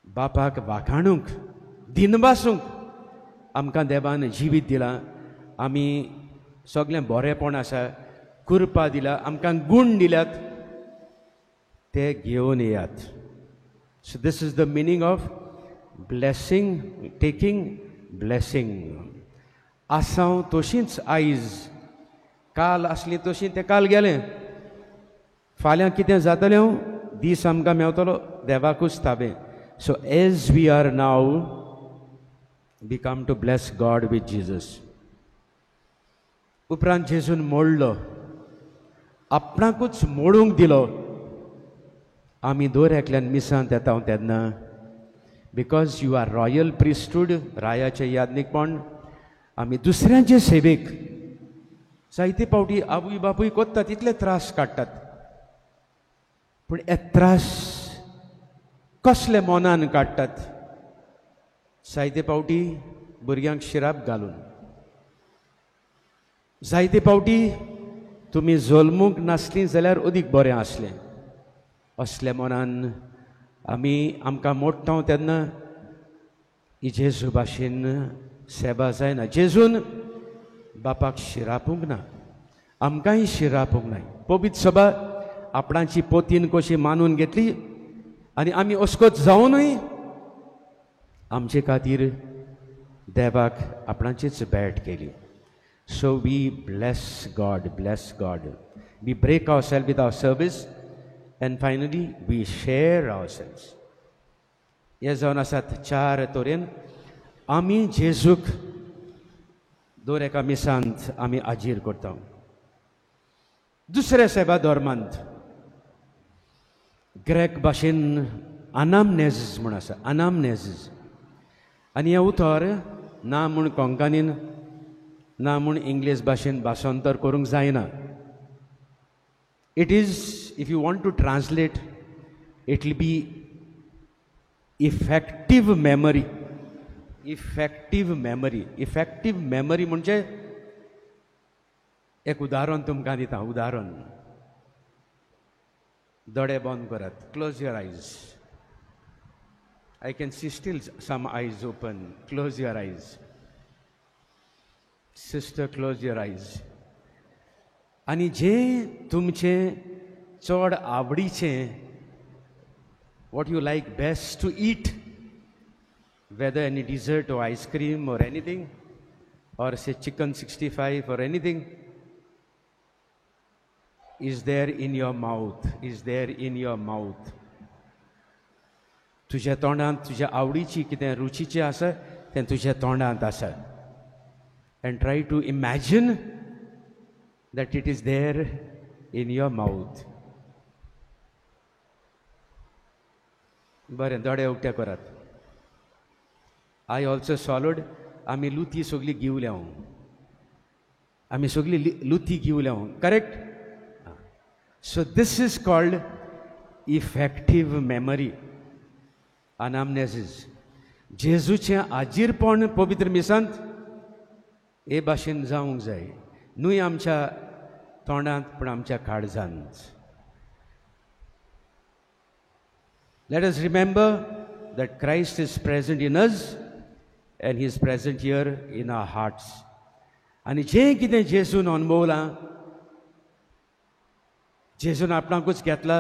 [SPEAKER 2] बापाक वाखाणूंक, दिनभासूंक. आमकां देवान जिवीत दिलां, आमी सगळें बरेंपण आसा, कृपा दिला, आमकां गूण दिल्यात, ते घेवन येयात. So this is the meaning of blessing, taking blessing. आसाव तशींच आयज, काल आसली तशी तें काल गेलें, फाल्यां कितें जातलें दीस आमकां मेवतलो देवाकूच ताबें. So as we are now we come to bless God with Jesus. उपरांत जेजून मोडलो, आपणाकूच मोडूंक दिलो. आमी दर एकल्यान मिसांत येता तेन्ना, because you are royal priesthood, रायाचें याज्ञिकपण, आमी दुसऱ्यांचे सेवेक जायते फावटी आवय बापूय कोत्ता तितले त्रास काडटात, पूण हे त्रास कसले मनान काडटात? जायते फावटी भुरग्यांक शिराप घालून, जायते फावटी तुमी जल्मूंक नासलीं जाल्यार अदीक बरें आसलें. असल्या मनान आमी आमकां मोडटा तेन्ना ही जेजू भाशेन सेवा जायना. जेजून बापाक शिरापूंक ना, आमकांय शिरापूंक नाय. पवित्र सभा आपणाची पोतीन कशी मानून घेतली आनी आमी अस्कोत जावनूय आमचे खातीर देवाक आपणाचीच भेट केली. So we bless God, bless God. We break ourselves with our service and finally we share ourselves. हे जावन आसात चार तरेन आमी जेजूक दर एका मिसांत आमी आजीर करता. दुसऱ्या सेवा धर्मांत ग्रेक भाशेन अनामनेझीस म्हूण आसा, अनामनेझीस. आनी हें उतर ना म्हूण कोंकणीन, ना म्हूण इंग्लीश भाशेन भाशांतर करूंक जायना. It is, if you want to translate, it will be effective memory. Effective memory. Effective memory म्हणजे एक उदाहरण तुमकां दिता. उदाहरण, दोळे बंद करात, close your eyes. I can see still some eyes open. Close your eyes. Sister, close your eyes. आनी जे तुमचें चड आवडीचें, what you like best to eat, whether any dessert or ice cream or anything, or say chicken 65 or anything, is there in your mouth, is there in your mouth. तुज्या तोंडांत तुज्या आवडीची कितें रुचीचें आसा तें तुज्या तोंडांत आसा. And try to imagine that it is there in your mouth. बरें, दोळे उक्ते करात. I also swallowed. आमी लुती सगळी गिवल्या, आमी सगळी Luti गिवल्या, correct? So this is called effective memory, anamnesis. जेजूचें आजीरपण पवित्र मिसांत हे भाशेन जावंक जाय, न्हय आमच्या तोंडांत पूण आमच्या काळजांत. Let us remember that Christ is present in us and he is present here in our hearts. आनी जें कितें जेजून अणभवलां, जेजून आपणाकूच घेतला,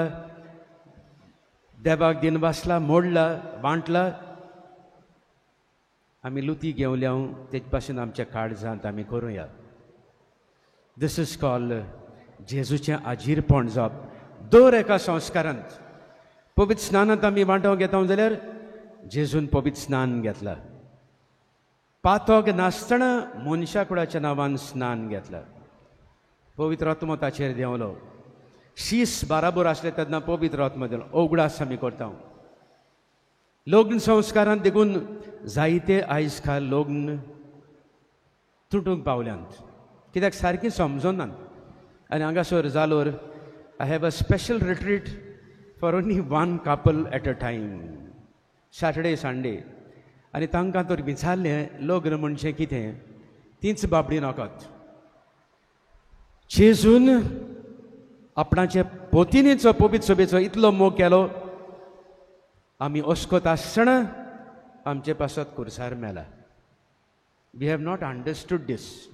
[SPEAKER 2] देवाक दिनवासला, मोडला, वांटला, आमी लुती घेवल्या, तेच भाशेन आमच्या काळजांत आमी करुया. This is called जेजूचें आजीरपण जावप. दर एका संस्कारांत पवित्र स्नानांत आमी वांटो घेता जाल्यार जेजून पवित्र स्नान घेतला. पातोक नासतना मनशा कुडाच्या नांवान स्नान घेतला. पवित्र आत्मो ताचेर देंवलो. शीस बाराबोर आसले तेन्ना पवित्र आत्मो देंवलो. उगडास आमी करता. लग्न संस्कारांत देखून जायते आयज काल लग्न तुटूंक पावल्यांत, कित्याक सारकें समजनात. आनी हांगासर Jalore I have a special retreat for only one couple at a time, Saturday Sunday. आनी तांकां तर विचारलें लग्न म्हणजे कितें, तींच बाबडी नकत. जेजून आपणाचे पोतिनीचो पवित्र सभेचो इतलो मोग केलो, आमी अस्कत आसतना आमचे पासत कुर्सार मेला. We have not understood this,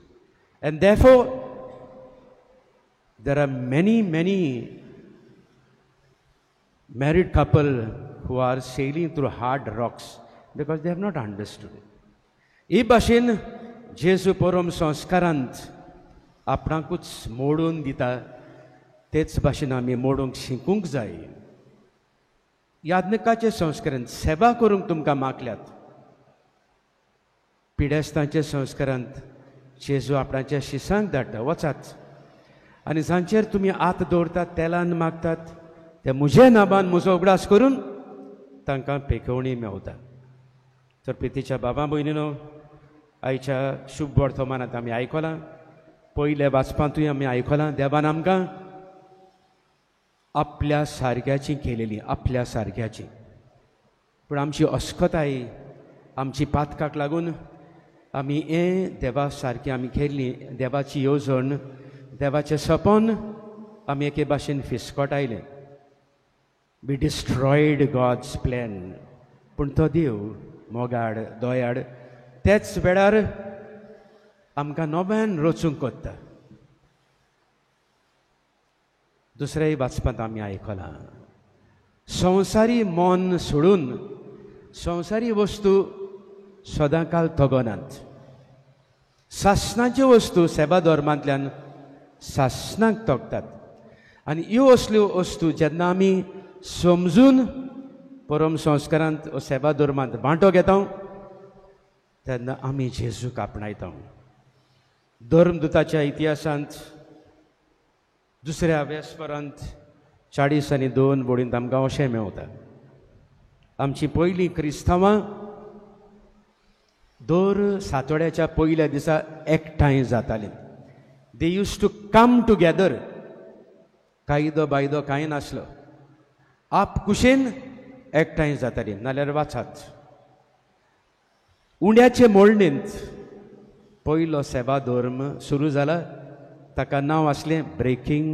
[SPEAKER 2] and therefore there are many many married couple who are sailing through hard rocks because they have not understood it. ही भाशेन जेजू परम संस्कारांत आपणाकूच मोडून दिता, तेच भाशेन आमी मोडूंक शिकूंक जाय. याज्ञकाचे संस्कारांत सेवा करूंक तुमकां मागल्यात. पिडेस्तांचे संस्कारांत जेजू आपणाच्या शिसांक धाडटा, वचात आनी जांचेर तुमी हात दवरतात, तेलान मागतात, ते म्हज्या नांवान म्हजो उगडास करून तांकां पेखवणी मेवता. तर प्रितीच्या बाबा भयणीनो, आयच्या शुभ वर्तमानांत आमी आयकलां, पयल्या वाचपांतूय आमी आयकलां, देवान आमकां आपल्या सारक्याची केलेली, आपल्या सारक्याची. पूण आमची अस्कताय, आमची पातकाक लागून आमी हें देवा सारकें आमी केल्ली, देवाची येवजण, देवाचें सपन आमी एके भाशेन फिसकटायलें. We destroyed God's plan. पूण तो देव मोगाड, दयाड, तेच वेळार आमकां नव्यान रचूंक कोत्ता. दुसऱ्याय वाचपांत आमी आयकलां, संवसारी मन सोडून संवसारी वस्तू सदांकाल तगनात. सासणाच्यो वस्तू सेवा धर्मांतल्यान सासणाक तगतात. आनी ह्यो असल्यो वस्तू जेन्ना आमी समजून परम संस्कारांत सेवा धर्मांत वांटो घेता तेन्ना आमी जेजूक आपणायता. धर्मदूताच्या इतिहासांत दुसऱ्या वेस्परांत 40 आनी 2 बोडींत आमकां अशें मेवता, आमची पयलीं क्रिस्तांवां दर सातोड्याच्या पयल्या दिसा एकठांय जातालीं. They used to come together कायदो बायदो कांय नासलो. आप कुशेन एकठांय जाताली. नाल्यार वाचात उंड्याचे मोळणींत पयलो सेवा धर्म सुरू जाला. ताका नांव आसलें ब्रेकींग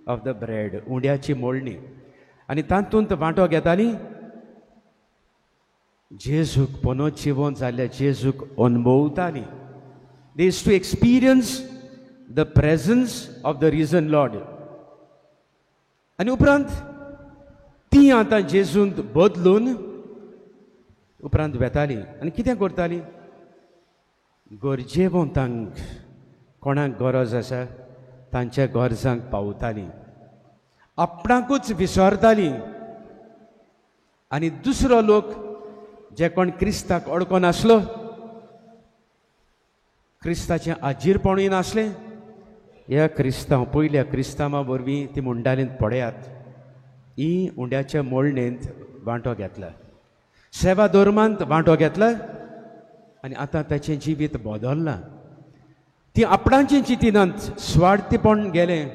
[SPEAKER 2] ऑफ the bread, उंड्याची मोळणी. आनी तातूंत वांटो घेताली जेजूक पोनो जिवन जाल्ल्या जेजूक अनुभवताली. They used to experience the presence of the risen Lord. आनी उपरांत ती आतां जेजूंत बदलून उपरांत वेताली आनी कितें करताली? गरजेवंतांक, कोणाक गरज आसा तांच्या गरजांक पावताली, आपणाकूच विसरताली. आनी दुसरो लोक जे कोण क्रिस्ताक अडकोन आसलो, क्रिस्ताचें आजीरपणूय नासलें, ह्या क्रिस्तांव पयल्या क्रिस्तांवा वरवीं ती मुंडालींत पळयात ही उंड्याच्या मोळणेंत वांटो घेतला, सेवा धर्मांत वांटो घेतला आनी आतां ताचें जिवीत बदल्लां. ती आपणाचें चिंतिनात, स्वार्थीपण गेलें,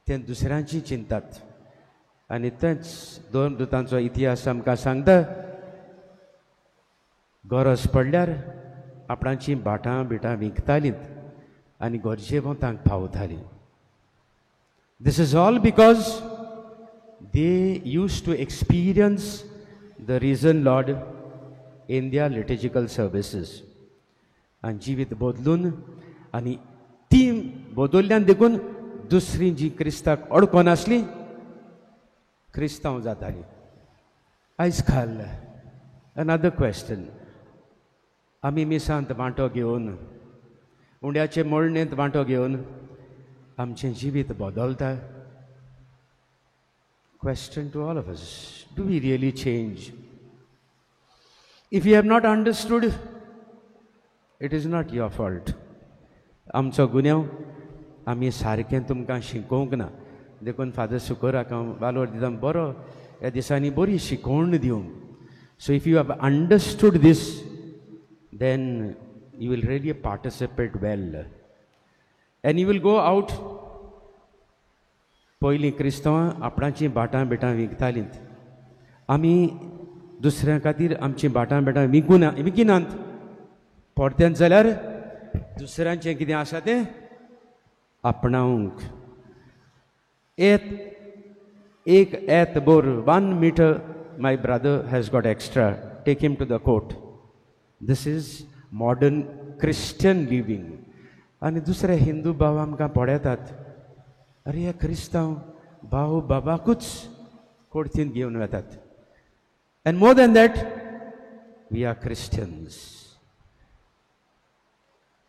[SPEAKER 2] तें दुसऱ्यांची चिंतात. आनी तेंच धर्मदूतांचो इतिहास आमकां सांगता, गरज पडल्यार आपणाची भाटां बिटां विकतालीं आनी गरजेवंतांक पावतालीं. This is all because they used to experience the risen Lord in their liturgical services. आनी जिवीत बदलून आनी ती बदल्ल्यान देखून दुसरी जी क्रिस्ताक अडकोन आसली क्रिस्तांव जाताली. आयज काल अनदर क्वेश्चन, आमी मिसांत वांटो घेवन, उंड्याचे मोळणेंत वांटो घेवन आमचें जिवीत बदलता? Question to all of us, do we really change? If you have not understood, it is not your fault. आमचो गुन्यांव आमी सारकें तुमकां शिकोवंक ना, देखून फादर सुकोराक हांव वालोर दिता, बरो ह्या दिसांनी बरी शिकवण दिवंक. So if you have understood this, then you will really participate well and you will go out. पयलीं क्रिस्तांवां आपणाचीं भाटां बिटां विकतालीं, आमी दुसऱ्यां खातीर आमचीं भाटां बिटां विकूना, विकिनात. परत्यान जाल्यार दुसऱ्यांचें कितें आसा तें आपणावंक. एत एक एत bore, 1 meter my brother has got extra, take him to the court. This is modern Christian living. आनी दुसरे हिंदू भाव आमकां पळयतात, अरे हे क्रिस्तांव भाव बाबाकूच कोर्तीन घेवन वेतात. And more than that, we are Christians.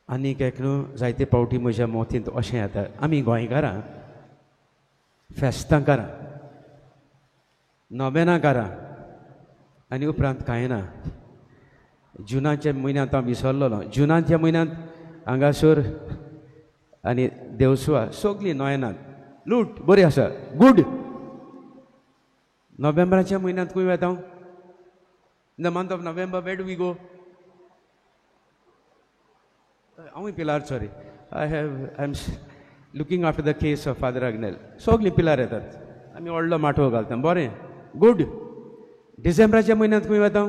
[SPEAKER 2] आनीक एक न्हू जायते फावटी म्हज्या मोतींत अशें येता, आमी गोंयकारां फेस्तांकारां, नोवेनाकारां आनी उपरांत कांय ना. जुनाच्या म्हयन्यांत हांव विसरलेलो, जुनाच्या म्हयन्यांत हांगासर आनी देवसुआ सगळीं नोयनात लूट बरी आसा, गूड. नोव्हेंबराच्या म्हयन्यांत खंय वेता हांव? In the month of November where do we go? हांवूय पिलार, sorry, I have I am looking after the case of Father Agnel. सगळीं पिलार येतात, आमी व्हडलो माटोव घालता, बरें, गूड. डिसेंबराच्या म्हयन्यांत खंय वेता?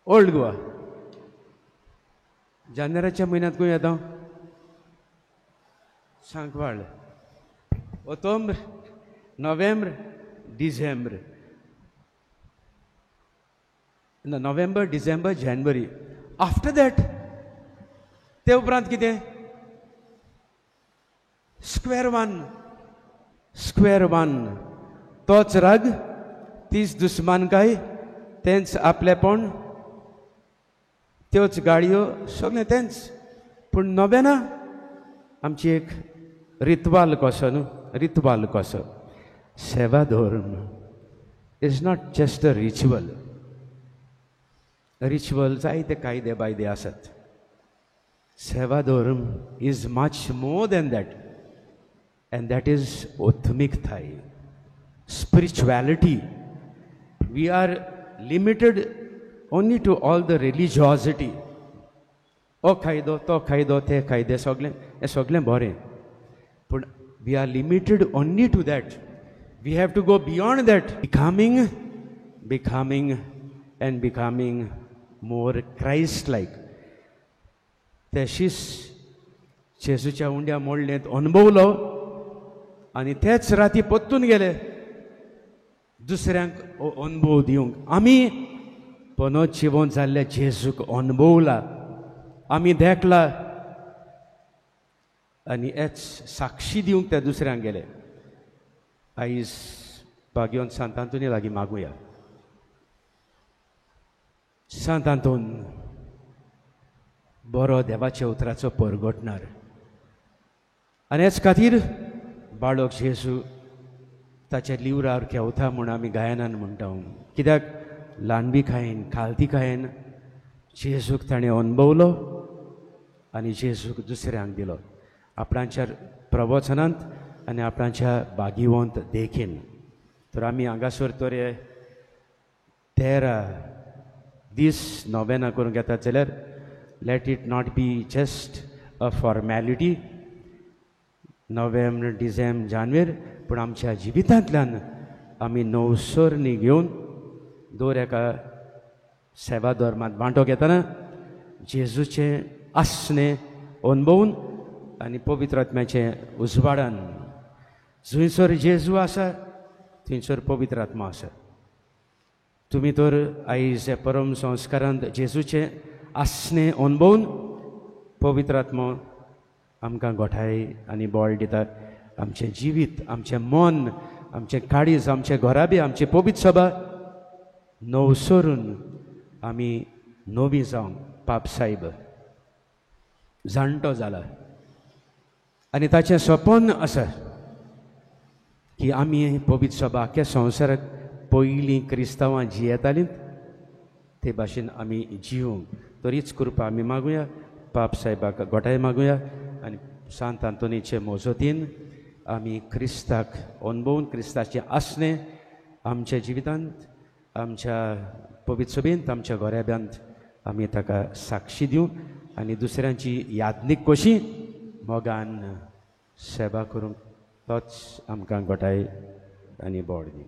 [SPEAKER 2] ओल्ड गोवा. जानेराच्या म्हयन्यांत खंय येता? सांकवाळ. ओतोम्र, नोव्हेंबर, डिसेंबर, नोव्हेंबर, डिसेंबर, जानेवारी. आफ्टर that ते उपरांत कितें? Square one, square one. तोच राग, तीच दुस्मानकाय, तेंच आपलेपण, त्योच गाडयो, सगळें तेंच. पूण नोवेना आमची एक रितवाल कसो न्हू, रितवाल कसो. सेवा धर्म is not just a ritual. Ritual जायते कायदे बायदे आसात. सेवा धर्म is much more than that, and that is आत्मिकताय, spirituality. We are limited only to all the religiosity. ओ कायदो, तो कायदो, ते कायदे, सगळें हें सगळें बरें, पूण We are limited only to that. We have to go beyond that. Becoming, becoming and becoming more Christ like. ते शीस जेजूच्या उंड्या मोडलेंत अणभवलो आनी तेच राती परतून गेले दुसऱ्यांक अणभव दिवंक. आमी पनत जिवन जाल्ल्या जेजूक अणभवला, आमी देखला आनी हेच साक्षी दिवंक त्या दुसऱ्यांक गेले. आयज भाग्योन सांत आंतोनी लागीं मागुया. सांत आंतोन बरो देवाच्या उतराचो परगटणार आनी हेच खातीर बाळक जेजू ताच्या लिवरार खेवता म्हूण आमी गायनान म्हणटा. कित्याक ल्हानबी खायन खालती खायन जेजूक ताणें अणभवलो आनी जेजूक दुसऱ्यांक दिलो आपणाच्या प्रवचनांत आनी आपणाच्या भागिवंत देखीन. तर आमी हांगासर तर 13 दीस नोवेना करूंक येतात जाल्यार let it not be just a formality, November December जानेवारी, पूण आमच्या जिवितांतल्यान आमी नवसरणी घेवन दर एका सेवा धर्मांत वांटो घेतना जेजूचें आसणें अणभवून आनी पवित्र आत्म्याचें उजवाडान, जंयसर जेजू आसा थंयसर पवित्र आत्मा आसा. तुमी तर आयज परम संस्कारांत जेजूचें आसणें अणभवून पवित्र आत्मो आमकां गोठाय आनी बळ दिता. आमचें जिवीत, आमचें मन, आमचें काळीज, आमचें घराबे, आमची पवित्र सभा नवसरून आमी नवी जावंक. पाप सायब जाणटो जाला आनी ताचें सपन आसा की आमी पवित्र सभा आख्या संवसाराक पयलीं क्रिस्तांवां जियेतालीं ते भाशेन आमी जिवंक. तरीच कृपा आमी मागुया, पाप सायबाक गोठाय मागुया आनी सांत आंतोनीचे मोजोतीन आमी क्रिस्ताक अणभवून क्रिस्ताचें आसणें आमच्या जिवितांत, आमच्या पवित्र सभेंत, आमच्या घराब्यांत आमी ताका साक्षी दिवं आनी दुसऱ्यांची यादनीक कशी मोगान सेवा करूंक तोच आमकां गोठाय आनी बळ दी.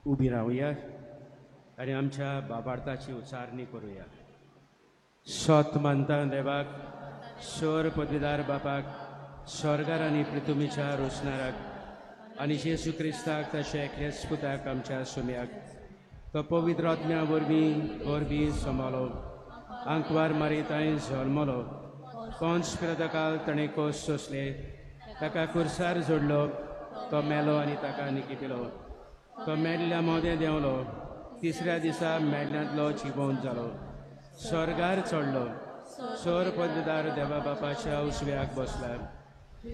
[SPEAKER 2] उबी रावया आनी आमच्या बाबार्थाची उच्चारणी करुया. सत मानता देवाक, स्वर पदवीदार बापाक, स्वर्गार आनी पृथ्वीच्या रोसणाराक आनी जेजू क्रिस्ताक ताच्या एकल्याच पुताक आमच्या सुम्याक, तो पवित्र आत्म्या वरवीं गोरबी सांबाळो, आंकवार मारितांय जल्मलो, पोंस पिलाताकाल ताणें कोस सोंसले, ताका कुर्सार जोडलो, तो मेलो आनी ताका निकिपिलो, तो मेल्ल्या मोदें देंवलो, तिसऱ्या दिसा मेल्ल्यांतलो जिवोवन जालो, स्वर्गार चडलो, स्वर पदवीदार देवा बापाच्या उजव्याक बसला,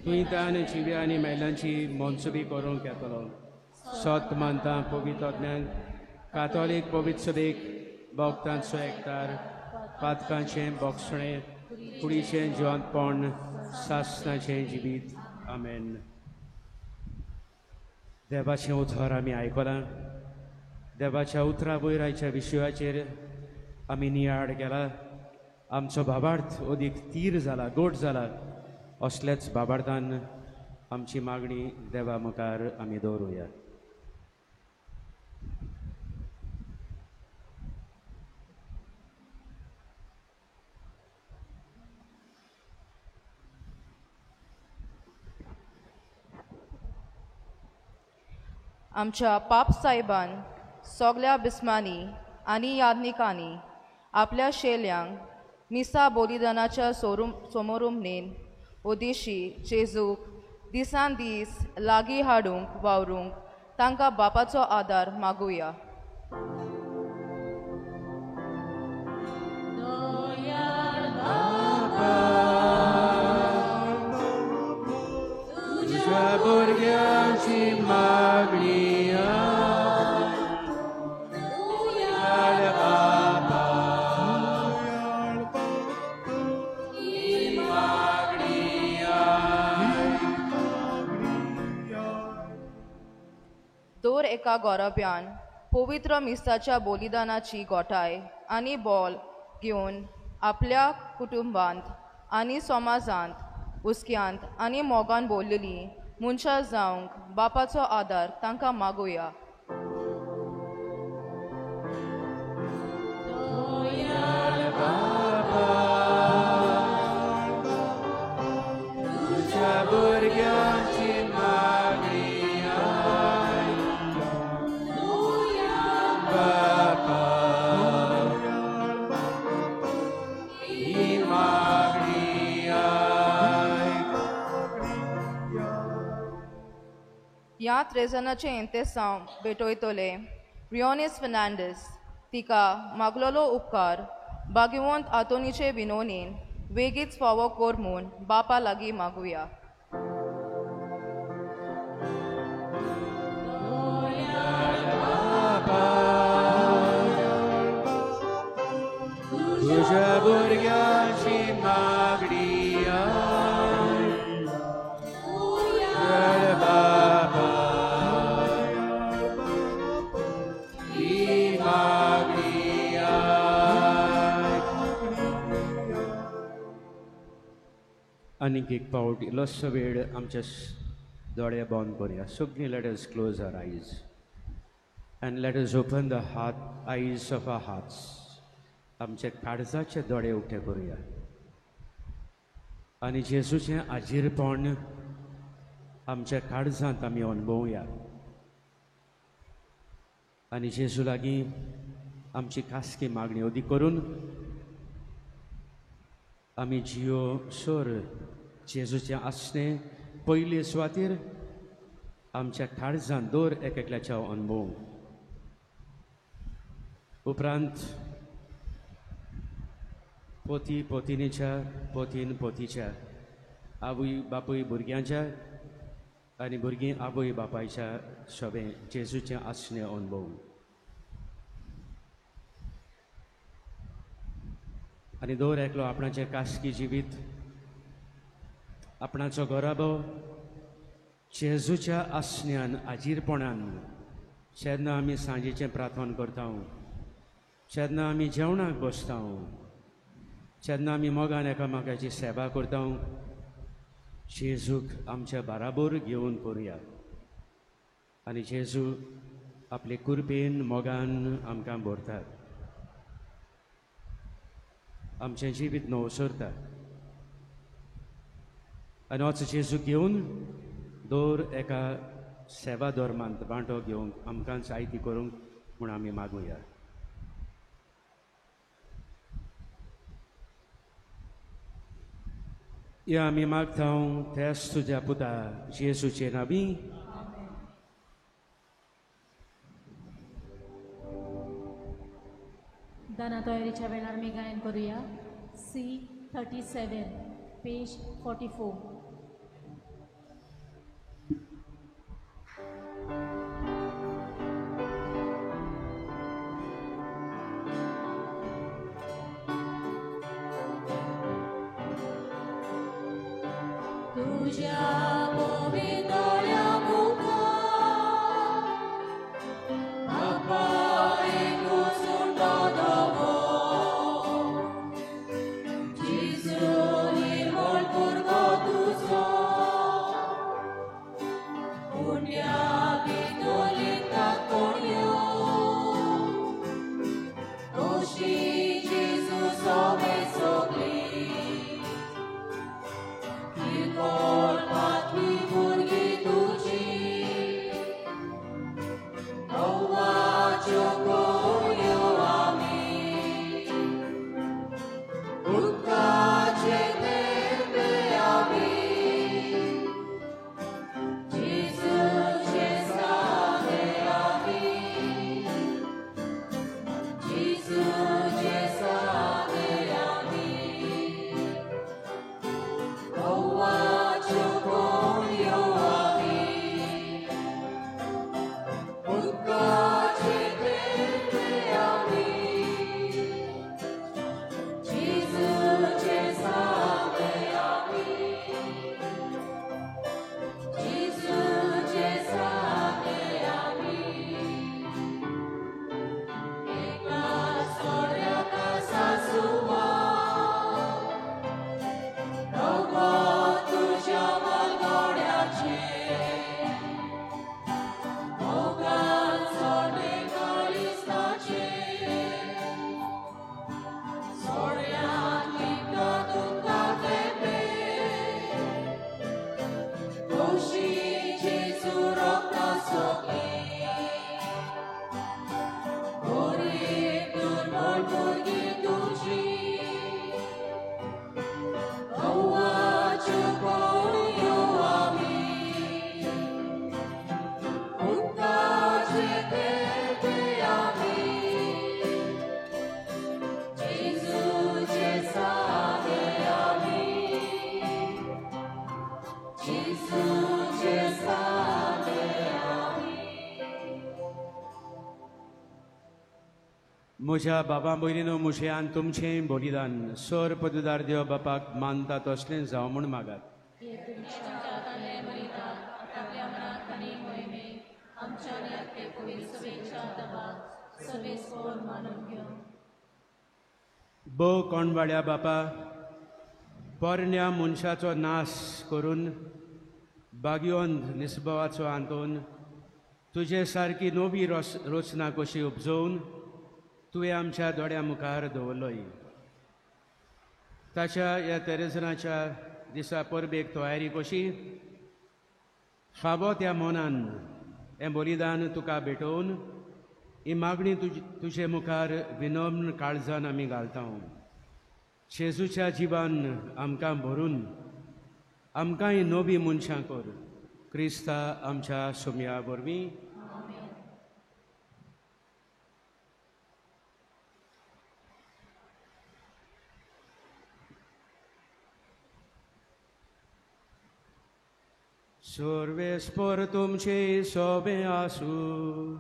[SPEAKER 2] थंय तान जिव्या आनी मेल्ल्यांची मनसुबी करूंक येतलो. सत मानता पवित्र आत्म्याक, कातोलीक पवित्र सभेक, भक्तांचो एकतार, पातकांचें बोगसणें, कुडीचें जिवंतपण, सासणाचें जिवीत. आमेन. देवाचें उतर आमी आयकलां. देवाच्या उतरा वयर आयच्या विशयाचेर आमी नियाळ केला. आमचो भावार्थ अदीक तीर जाला, गोड जाला. असल्याच भावार्थान आमची मागणी देवा मुखार आमी दवरुया.
[SPEAKER 3] आमच्या पाप सायबान सगल्या बिस्मांनी आनी याज्ञिकांनी आपल्या शेल्यांक मिसा बलिदानाच्या सोमोरुमनेन उदेशी जेजूक दिसान दीस लागीं हाडूंक वावरूंक तांकां बापाचो आदार मागुया.
[SPEAKER 2] तुज्या भुरग्यांची मागणी
[SPEAKER 5] एका गोरब्यान पवित्र मिसाच्या बलिदानाची गोठाय आनी बोल घेवन आपल्या कुटुंबांत आनी समाजांत हुस्क्यांत आनी मोगान बोल्लेली मनशां जावंक बापाचो आदार तांकां मागुया. ह्या त्रेजनाचें इंतेसांव भेटयतले रियोनीस फर्नांडीस तिका मागलोलो उपकार भाग्यवंत आंतोनीचे विनोनीन वेगीच फावो कर म्हूण बापा लागीं मागुया.
[SPEAKER 2] तुज्या भुरग्यांची मागणी बाबा ही मागणी. आनीक एक पावट इल्लोसो वेळ आमच्या दोळे बंद करुया. सगळीं let us close our eyes and let us open the heart eyes of our hearts. आमचे काळजाचे दोळे उक्ते करुया आनी जेजूचें आजीरपण आमच्या काळजांत आमी अणभवया आनी जेजू लागीं आमची खासगी मागणी अदीक करून आमी जियो सर जेजूचें आसणें पयले सुवातेर आमच्या काळजांत दर एक एकल्याच्या अणभव. उपरांत पोती पोतिनीच्या, पोतीन पोतीच्या, आवय बापूय भुरग्यांच्या आनी भुरगीं आवय बापायच्या सोबें जेजूचें आसणें अणभव. आनी दर एकलो आपणाचें खासगी जिवीत, आपणाचो घराबो जेजूच्या आसण्यान आजीरपणान जेन्ना आमी सांजेचें प्रार्थना करता, जेन्ना आमी जेवणाक बसता, जेन्ना आमी मोगान एकामेकाची सेवा करता, जेजूक आमच्या बाराबोर घेवन करुया आनी जेजू आपले कृपेन मोगान आमकां भरता, आमचें जिवीत नवसरता. आनी होच जेजू घेवन दर एका सेवा धर्मांत वांटो घेवंक आमकां जायती करूंक म्हूण आमी मागुया. या आमी मागता त्याच तुज्या पुता जेजूचे नांवी.
[SPEAKER 6] दानातोयरीच्या वेळार मी गायन करूया C37 page 44. तुझ्या पवित्र मुखार बापा एक सुंदर जेजू निर्मळ पुरवो तुजो पुण्या भितरली कोण्यो तशी जेजू सोवे सगळी. Lord,
[SPEAKER 2] म्हज्या बाबा भयणीनो, म्हजें आनी तुमचें बलिदान सर पदवीदार देव बापाक मानता तसलें जावं म्हूण मागात. भोव कोणवाड्या बापा, पोरण्या मनशाचो नाश करून बागयोन निस्बवाचो आंतोन तुजे सारकी नवी रचना कशी उपजोवन तुवें आमच्या दोळ्या मुखार दवरलोय. ताच्या ह्या तेरेजनाच्या दिसा परबेक तयारी कशी फावो त्या मनान हें बलिदान तुका भेटोवन ही मागणी तुजे मुखार विनम्र काळजान आमी घालता. जेजूच्या जिवान आमकां भरून आमकां ही नवी मनशां कर. क्रिस्ता आमच्या सोम्या वरवीं. सर्वेस्पर तुमचे सोबे आसूं.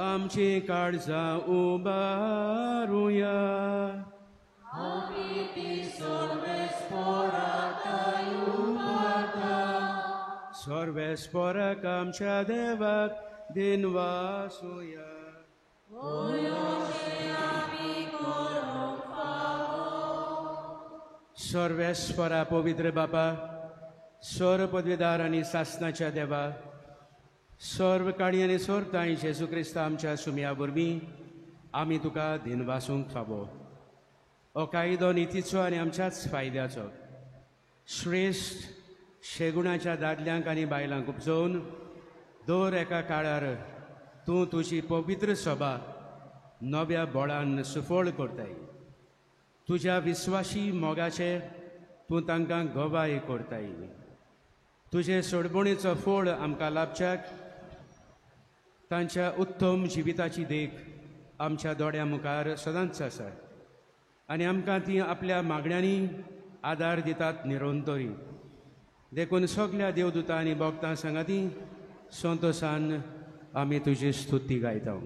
[SPEAKER 2] आमची काळजां उबारुया. सर्वेस्पराक आमच्या देवाक दिनवासुया. सर्वेस्परा पवित्र बापा, सर्व पदवीदार आनी सासनाच्या देवा, सर्व काणी आनी सर्व तांय जेजू क्रिस्ता आमच्या सुमया वरवीं आमी तुका दिनवासूंक फावो. हो कायदो नितीचो आनी आमच्याच फायद्याचो श्रेश्ठ शेगुणाच्या दादल्यांक आनी बायलांक उपजोवन दर एका काळार तूं तुजी पवित्र सभा नव्या बळान सुफळ करताय. तुज्या विस्वाशी मोगाचे तूं तांकां गवाय करताय. तुजे सोडबणेचो फळ आमकां लाभच्याक तांच्या उत्तम जिविताची देख आमच्या दोळ्या मुखार सदांच आसा आनी आमकां ती आपल्या मागण्यांनी आदार दितात निरंतरी. देखून सगल्या देवदूतां आनी भक्तां सांगाती संतोसान आमी तुजी स्तुती गायता.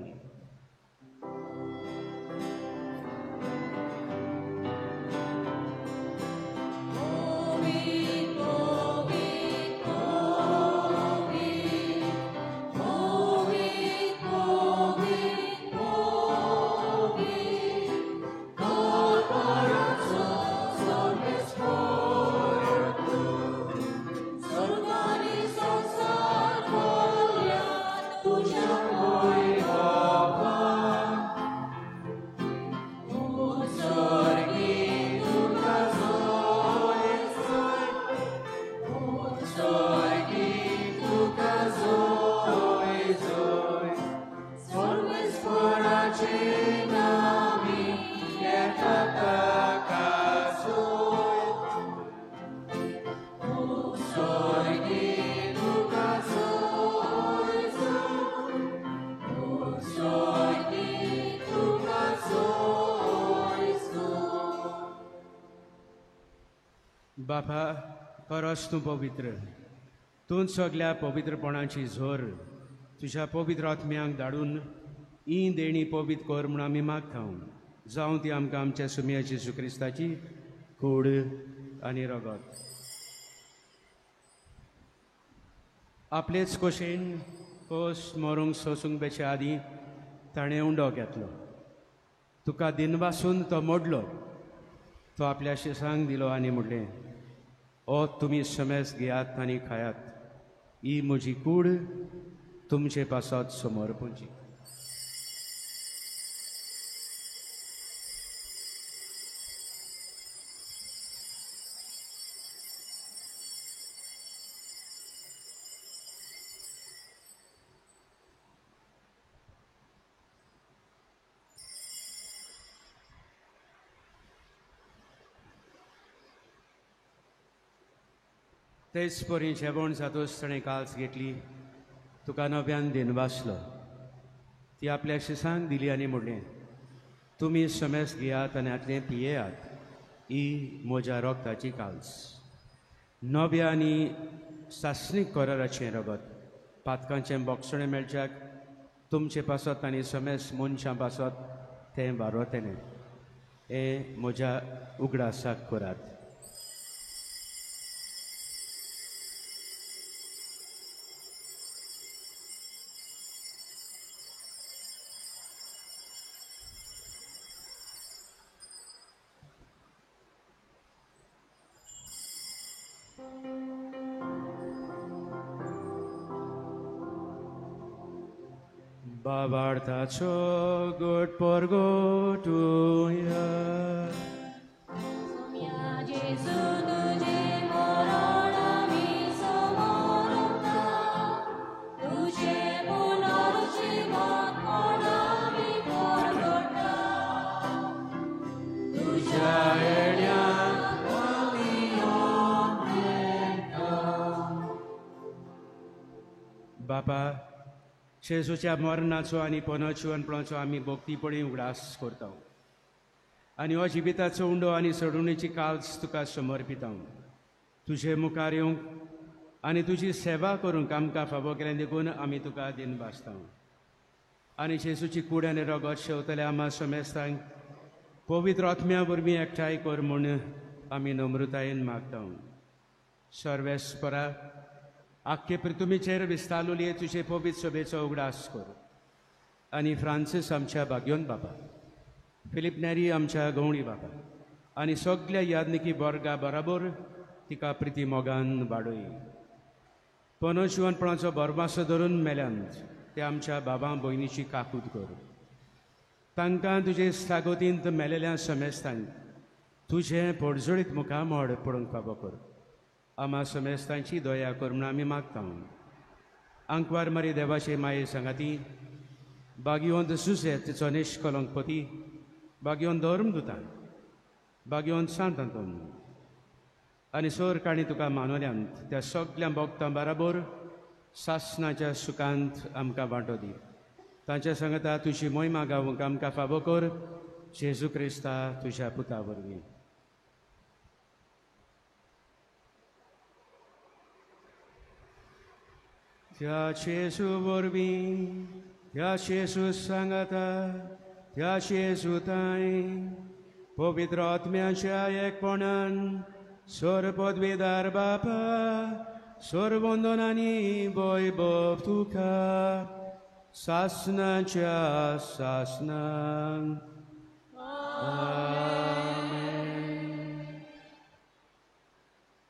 [SPEAKER 2] बापा, खरोच तूं पवित्र, तूं सगल्या पवित्रपणाची झोर तुज्या पवित्र आत्म्यांक धाडून ही देणी पवित्र कर म्हूण आमी मागता. जावं ती आमकां आमच्या सुमया जेजू क्रिस्ताची कूड आनी रगत. आपलेच कशेन कोस मरूंक सोसूंक बेचे आदीं ताणें उंडो घेतलो. तुका दिनवासून तो मोडलो. तो आपल्या शिसांक दिलो आनी म्हणलें, ओ तुमी समेस घेयात आनी खायात, ही म्हजी कूड तुमचे पासत समर्पणची. तेच परी जेवण जातूच ताणें काल्स घेतली, तुका नव्यान दिनवासलो. ती आपल्या शिसांक दिली आनी म्हणलें, तुमी समेस घेयात आनी हातलें पियेयात, ही म्हज्या रगताची काल्स, नव्या आनी सासणीक कराराचें रगत. पातकांचें बोगसणें मेळच्याक तुमचे पासत आनी समेस मनशां पासत तें वारोतेलें. हें म्हज्या उगडासाक करात. बाबार्थाचो गोट परगोटुया.
[SPEAKER 6] जेजू तुजें मरण आमी समोरता, तुजें पुनर्जीवनपण आमी परगटा, तुज्या येण्याक आमी उमेदता.
[SPEAKER 2] बाबा, जेजूच्या मरणाचो आनी पुनर्जीवनपणाचो आमी भक्तीपणी उगडास करता आनी हो जिविताचो उंडो आनी सोडवणेची काल्स तुका समर्पिता. तुजे मुखार येवंक आनी तुजी सेवा करूंक आमकां फावो केलें देखून आमी तुका दिन भासता. आनी जेजूची कूड आनी रगत शेवतले आमा समेस्तांक पवित्र आत्म्या वरवीं एकठांय कर म्हूण आमी नम्रतायेन मागता. सर्वेस्परा, आख्खे पृथ्वीचेर विस्तारलेली तुजे पवित्र सभेचो उगडास कर आनी फ्रांसीस आमच्या भाग्योन बाबा, फिलीप नेरी आमच्या गवणी बाबा आनी सगल्या यादनिकी वर्गा बराबर तिका प्रिती मोगान वाडय. पुनर्जीवनपणाचो भरमासो धरून मेल्यांत ते आमच्या बाबा भयणीची काकूत कर. तांकां तुजे सागोतींत मेलेल्या समेस्तांक तुजें पोडजोळीत मुखामळ पळोवंक फावो कर. आमा समेस्तांची दया कर म्हूण आमी मागता. आंकवार मारी देवाचे माये सांगाती, बागियोंत सुसेत तिचो निश्कलंक पती, बागियोन धर्मदुतान, बागियोन सांत आंतोन आनी सोर काणी तुका मानवल्यांत त्या सगल्या भक्तां बराबर सासनाच्या सुखांत आमकां वांटो दी. तांच्या सांगता तुजी मोहिमा गावंक आमकां फावो कर, जेजू क्रिस्ता तुज्या पुता वरवीं. त्या जेजू वरवीं, त्या जेजू सांगाता, त्या जेजू तांय पवित्र आत्म्याच्या एकपणान सोर पदवीदार बापा, सोर वंदनांनी वैभव तुका सासनाच्या सासनान. आमेन.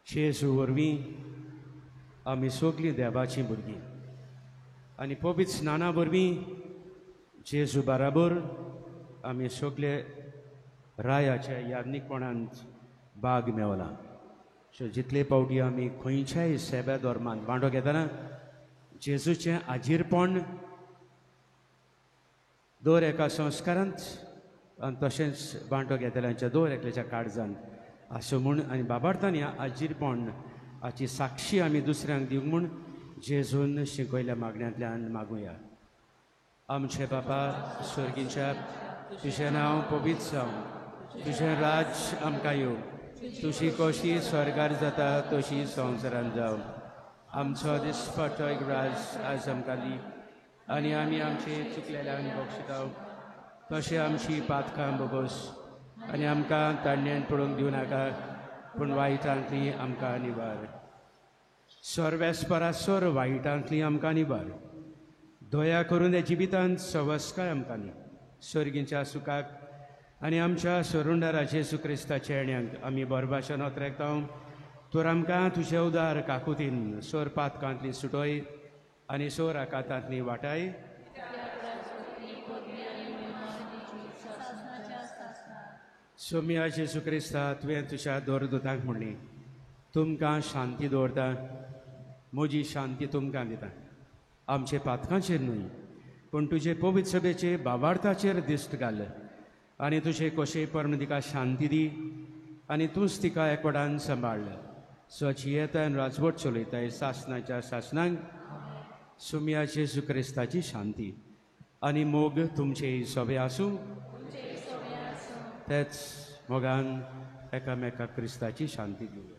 [SPEAKER 2] जेजू वरवीं आमी सगलीं देवाचीं भुरगीं आनी पवित्र स्नाना वरवीं जेजू बराबर आमी सगले रायाच्या याज्ञिकपणांत भाग मेवला. सो जितले फावटी आमी खंयच्याय सेवे धर्मांत वांटो घेतना जेजूचें आजीरपण दर एका संस्कारांत आनी तशेंच वांटो घेतल्यांच्या दर एकल्याच्या काळजांत आसूं म्हूण आनी बाबार्थान ह्या आजीरपण हाची साक्षी आमी दुसऱ्यांक दिवंक म्हूण जेजून शिकयल्या मागण्यांतल्यान मागुया. आमचे बापा स्वर्गीच्या, तुजें नांव पवित्र जावं, तुजें राज्य आमकां येवं, तुजी कशी स्वर्गार जाता तशी संवसारांत जावं. आमचो दिसपट्टो एक राज आज आमकां दी आनी आमी आमचे चुकलेल्यांक बक्षिता तशें आमची पातकां बोगोस आनी आमकां ताणण्यान पडूंक दिवं नाका, पूण वायटांतली आमकां निवार. सर्वेस्परासर वायटांतली आमकां निवार. दया करून ह्या जिवितांत सवस्काय आमकां दी. सर्गीच्या सुखाक आनी आमच्या सरुंडारा जेजू क्रिस्ताच्या येण्याक आमी बरभाशेन ओतरेकता. तर आमकां तुजे उदार काकुतीन सोर पातकांतली सुटय आनी सोर आकातांतली वाटाय. सोम्या जेजू क्रिस्ता, तुवें तुज्या दोरदुतांक म्हणली, तुमकां शांती दवरता, म्हजी शांती तुमकां दिता. आमचे पातकांचेर न्हय पूण तुजे पवित्र सभेचे भावार्थाचेर दिश्ट घाल आनी तुजे कशे पर्ण तिका शांती दी आनी तूंच तिका एकवटान सांबाळ. स्वच्छ येता आनी राजवट चलयताय सासनाच्या सासनांक. सुम्या जेजू क्रिस्ताची शांती आनी मोग तुमचे सोबे आसूं. तेच मोगान एकामेका क्रिस्ताची शांती दिवया.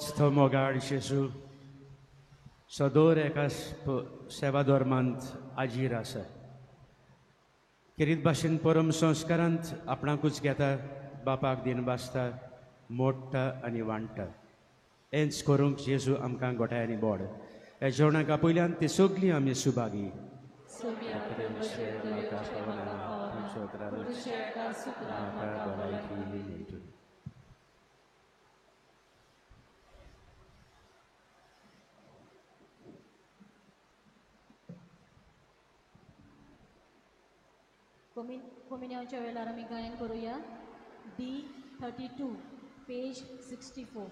[SPEAKER 2] तोच तो मोगाळ जेजू सदोर एका सेवा धर्मांत आजीर आसा. खेरीत भाशेन परम संस्कारांत आपणाकूच घेता, बापाक दिन बासता, मोडटा आनी वांट्टा. हेंच करूंक जेजू आमकां गोठाय आनी बोड. ह्या जेवणाक आपयल्यान ती सगळीं आमी सुभागी.
[SPEAKER 6] कोमिन्यांच्या वेळार आमी गायन करूया D 32 page 64.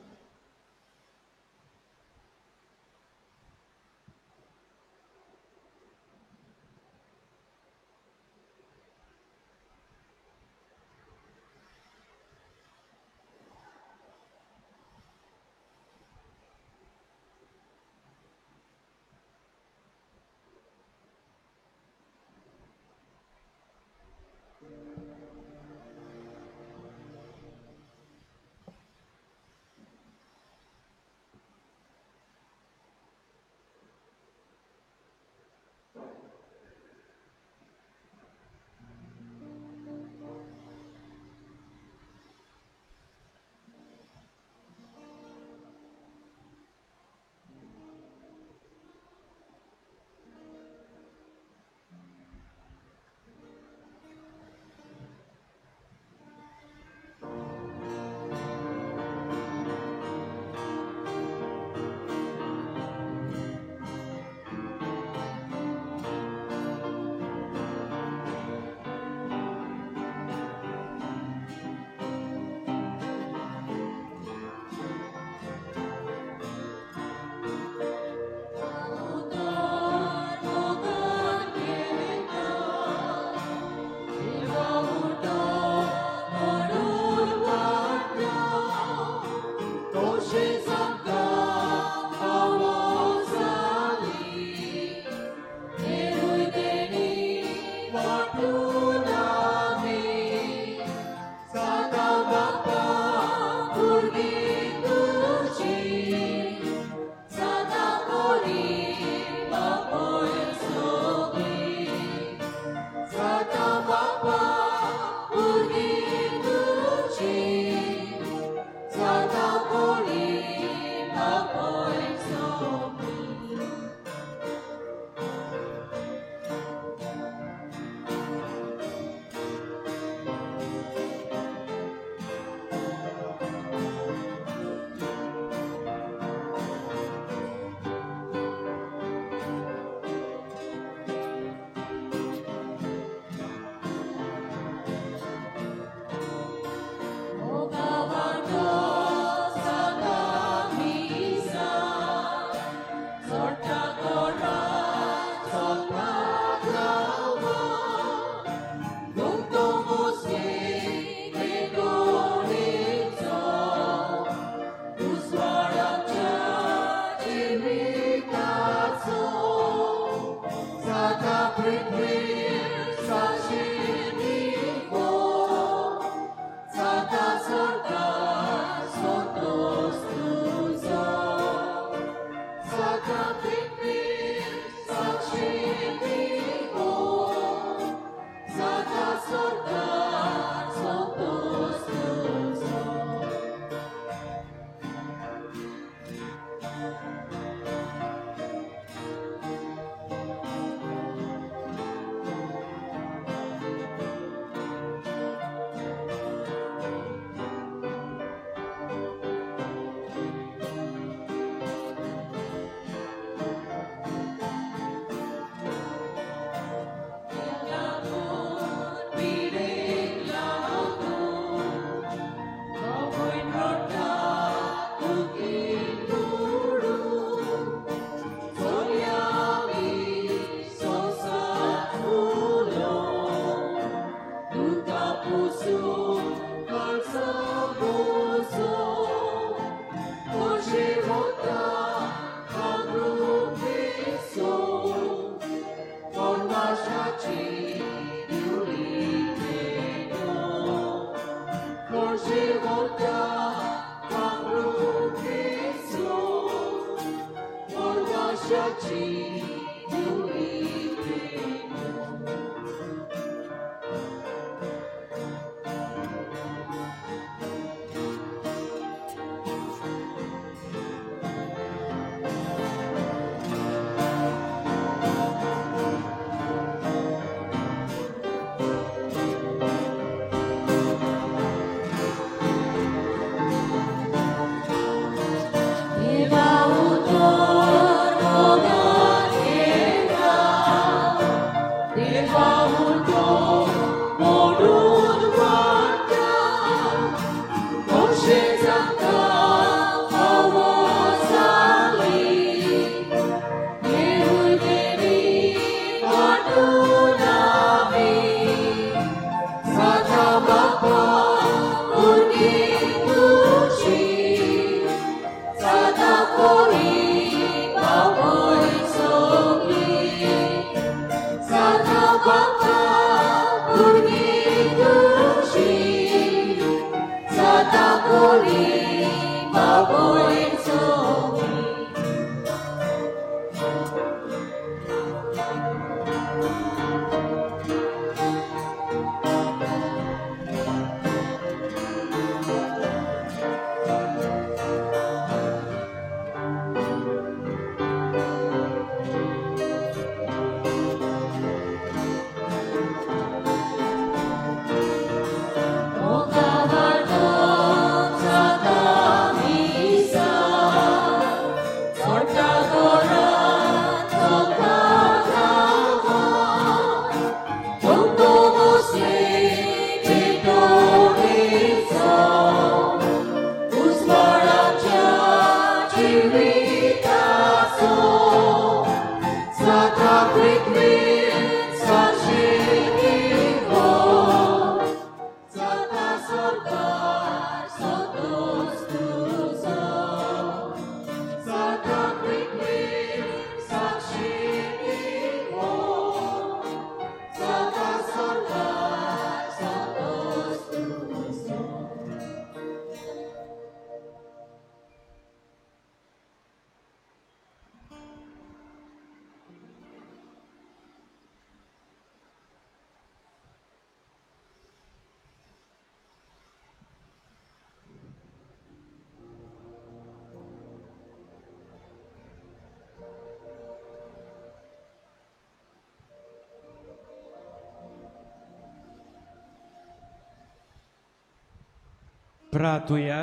[SPEAKER 2] प्रार्थुया.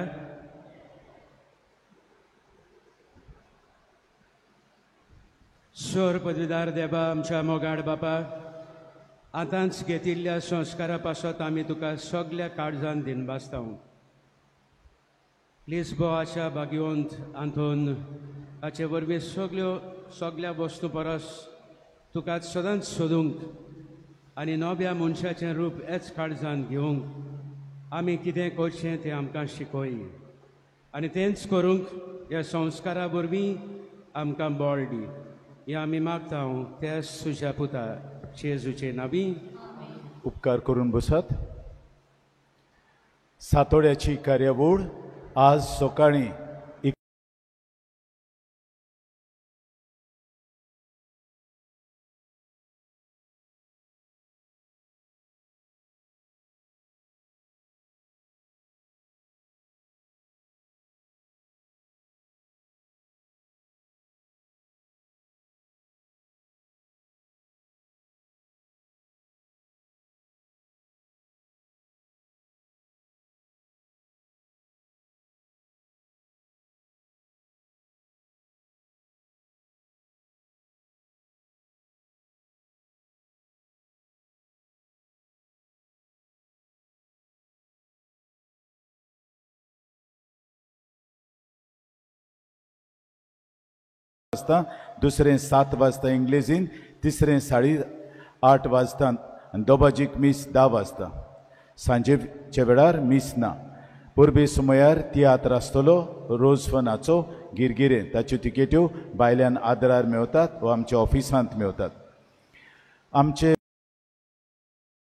[SPEAKER 2] स्वर पदवीदार देवा आमच्या मोगाड बापा, आतांच घेतिल्ल्या संस्कारा पासत आमी तुका सगल्या काळजान दिनवासता. लिस्बोआच्या भाग्यवंत आंतोन हाचे वरवीं सगल्यो सगल्या वस्तू परस तुका सदांच सोदूंक आनी नव्या मनशाचें रूप हेच काळजान घेवंक आमी कितें करचें तें आमकां शिकय आनी तेंच करूंक ह्या संस्कारा वरवीं आमकां बळ दी. हें आमी मागता त्या तुज्या पुता जेजूचे नांवी.
[SPEAKER 1] उपकार करून बसात. सातोड्याची कार्यावळ आज सकाळीं 11 वाजता, दुसरें 7 वाजता इंग्लेजीन, तिसरें 8:30 वाजता आनी दोबाजीक मीस 10 वाजता. सांजेच्या वेळार मीस ना. परबे सुमयार तियात्र आसतलो रोजफनाचो गिरगिरे, ताच्यो तिकेट्यो भायल्यान आदरार मेवतात वा आमच्या ऑफिसांत मेवतात. आमचे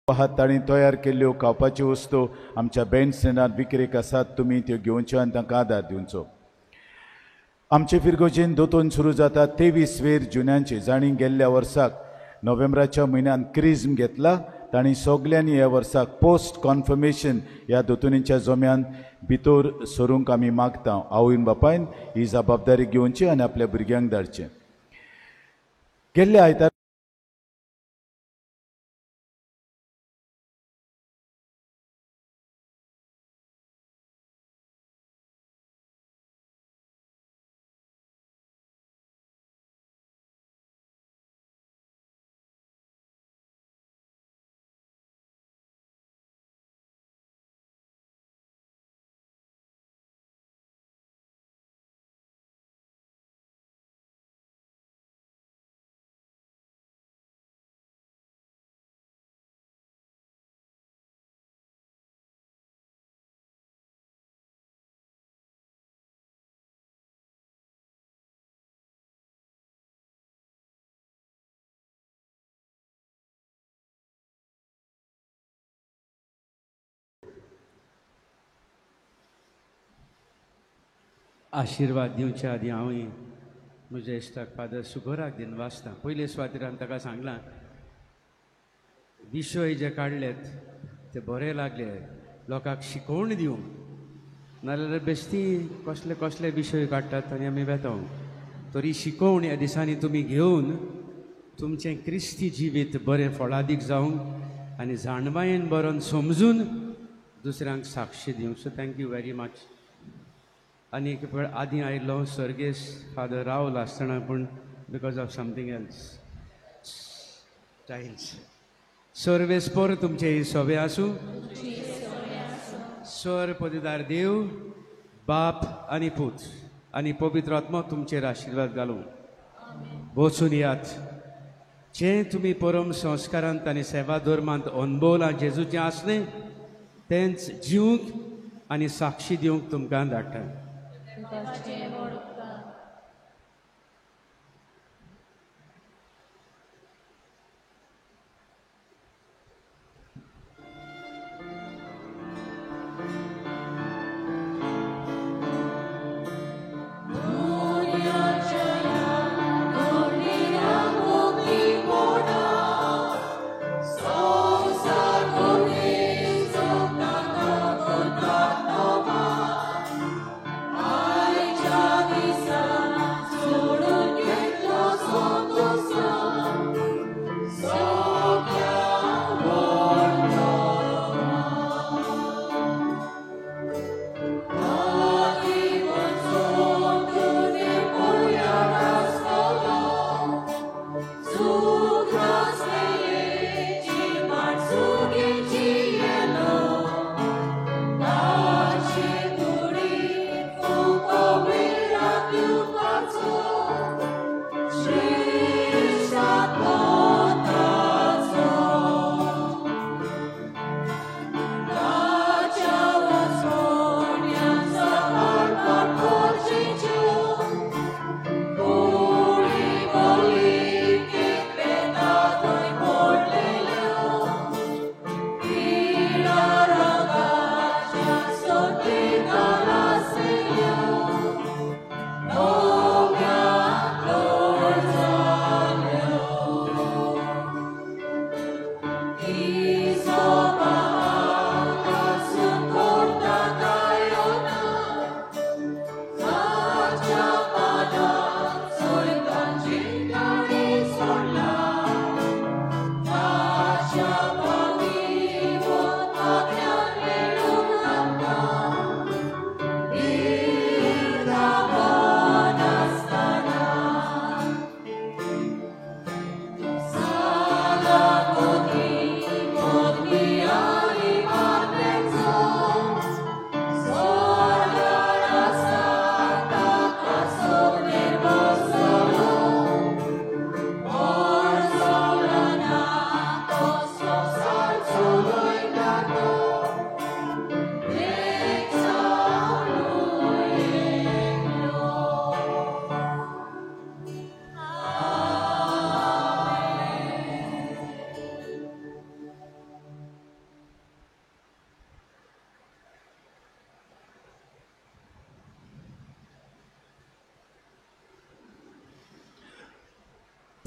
[SPEAKER 1] आहात तांणी तयार केल्ल्यो खावपाच्यो वस्तू आमच्या बँड स्टँडांत विक्रेक आसात, तुमी त्यो घेवच्यो आनी तांकां आदार दिवचो. आमचे फिरगोजेन दोतोन सुरू जाता 23 वेर जुन्यांचे. जांणी गेल्ल्या वर्साक नोव्हेंबराच्या म्हयन्यान क्रिज्म घेतला तांणी सगल्यांनी ह्या वर्साक पोस्ट कॉन्फर्मेशन ह्या दोतोनीच्या जम्यान भितर सरूंक आमी मागता. आवयन बापायन ही जबाबदारी घेवची आनी आपल्या भुरग्यांक धाडचें. गेल्ल्या आयतार
[SPEAKER 2] आशिर्वाद दिवच्या आदी हांवूय म्हज्या इश्टाक फादर सुगोराक दिनवासता. पयले सुवातेर हांवें ताका सांगलां, विशय जे काडलेत ते बरे लागले लोकांक शिकोवण दिवंक, नाजाल्यार बेश्टी कसले कसले विशय काडटात आनी आमी वेता. तरी शिकोवण ह्या दिसांनी तुमी घेवन तुमचें क्रिस्ती जिवीत बरें फळादीक जावंक आनी जाणवायेन बरोवन समजून दुसऱ्यांक साक्षी दिवंक. So thank you very much. आनी एक वेळ आदीं आयिल्लो सर्गेस फादर रावल आसतना, पूण because of something else tiles. सर्वेस्पोर तुमचे सोबे आसूं. स्वर पदिदार देव बाप आनी पूत आनी पवित्र आत्मो तुमचेर आशिर्वाद घालूं. वचून यात जें तुमी परम संस्कारांत आनी सेवा धर्मांत अनुभवलां जेजूचें आसलें तेंच जिवंक आनी साक्षी दिवंक तुमकां धाडटा.
[SPEAKER 7] Thank you.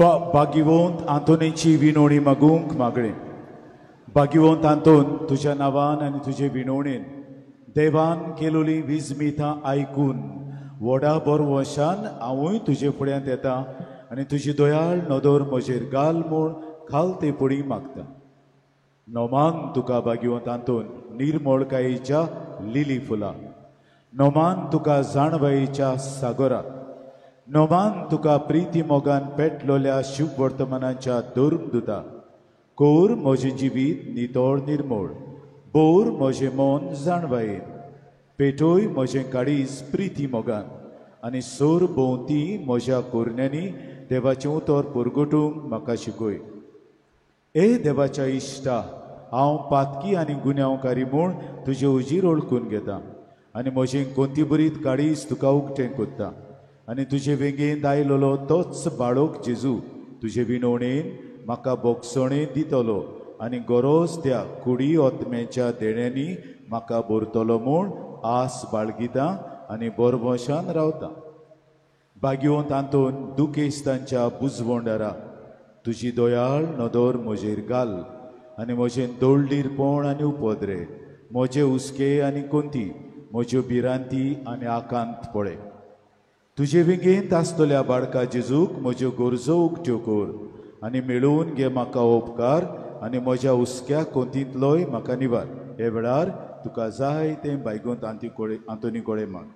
[SPEAKER 1] भाग्यवंत आंतोनीची विनवणी मागूंक मागणें. भाग्यवंत आंतोन, तुज्या नांवान आनी तुजे विनवणेन देवान केलोली विजमितां आयकून व्हडा बरवशान हांवूय तुजे फुड्यांत येता आनी तुजी दयाळ नदर म्हजेर घाल म्हूण खाल ते पुडी मागता. नोमान तुका भाग्यवंत आंतोन निर्मळकायेच्या लिली फुलां, नोमान तुका जाणवायेच्या सागोरा, नोमान तुका प्रिती मोगान पेटलोल्या शिववर्तमानाच्या धर्मदुता. कोर म्हजें जिवीत नितळ निर्मळ, बोर म्हजें मन जाणवायेन, पेटोय म्हजें काळीज प्रिती मोगान आनी सोर भोंवती म्हज्या कोरण्यांनी देवाचें उतर परगटूंक म्हाका शिकय. ए देवाच्या इश्टा, हांव पातकी आनी गुन्यांवकारी म्हूण तुजे उजीर ओळखून घेता आनी म्हजें कोंतीबरीत काळीज तुका उक्तें कोत्ता आनी तुजे वेंगेंत आयलोलो तोच बाळोक जेजू तुजे विनवणेन म्हाका बोगसणें दितलो आनी गरज त्या कुडी ओतम्याच्या देण्यांनी म्हाका भरतलो म्हूण आस बाळगिता आनी बरभोशान रावता. भाग्यवंत आंतोन दुखेस्तांच्या बुजवंडारा, तुजी दयाळ नदर म्हजेर घाल आनी म्हजें दोळडीरपण आनी उपद्रे, म्हजे हुस्के आनी कोंती, म्हज्यो भिरांती आनी आकांत पळय. तुजे वेंगेंत आसतल्या बाळका जेजूक म्हज्यो गरजो उक्त्यो कर आनी मेळोवन घे म्हाका उपकार आनी म्हज्या हुस्क्या कोंतींतलोय म्हाका निवार. हे वेळार तुका जाय तें बायगोंत आंतोनी कोळे माग.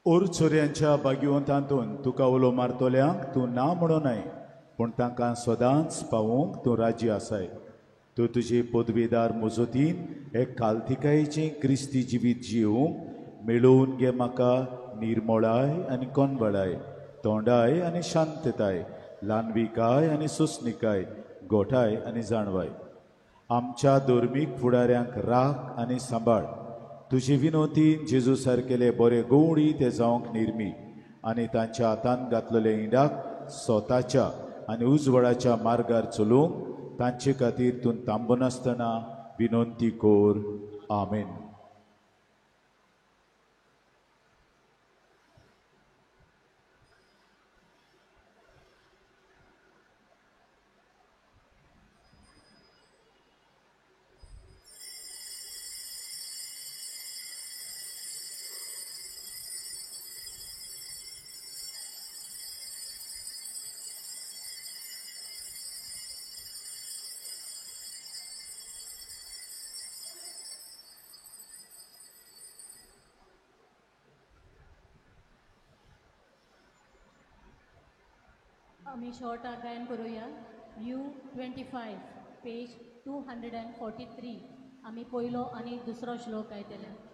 [SPEAKER 1] ओर चोरयांच्या भाग्यवंत आंतोन, तुका उलो मारतल्यांक तूं ना म्हणूं नाय, पूण तांकां सदांच पावोवंक तूं राजी आसाय. तूं तुजे पदवेदार मजतीन हे कालतिकायेचें क्रिस्ती जिवीत जिवूंक मेळोवन घे म्हाका निर्मळाय आनी कोनबळाय, तोंडाय आनी शांतताय, ल्हानविकाय आनी सोंसणिकाय, गोठाय आनी जाणवाय. आमच्या धर्मीक फुडाऱ्यांक राख आनी सांबाळ. तुजे विनोतीन जेजू सारकेले बरे गवळी ते जावंक निर्मी आनी तांच्या हातान घातलेले इंडाक स्वताच्या आनी उजवाडाच्या मार्गार चलोवंक तांचे खातीर तूं थांबनासतना विनंती कर. आमेन.
[SPEAKER 6] आमी शॉर्ट गायन करूया. U 25 page 243. आमी पयलो आनी दुसरो श्लोक गायतले.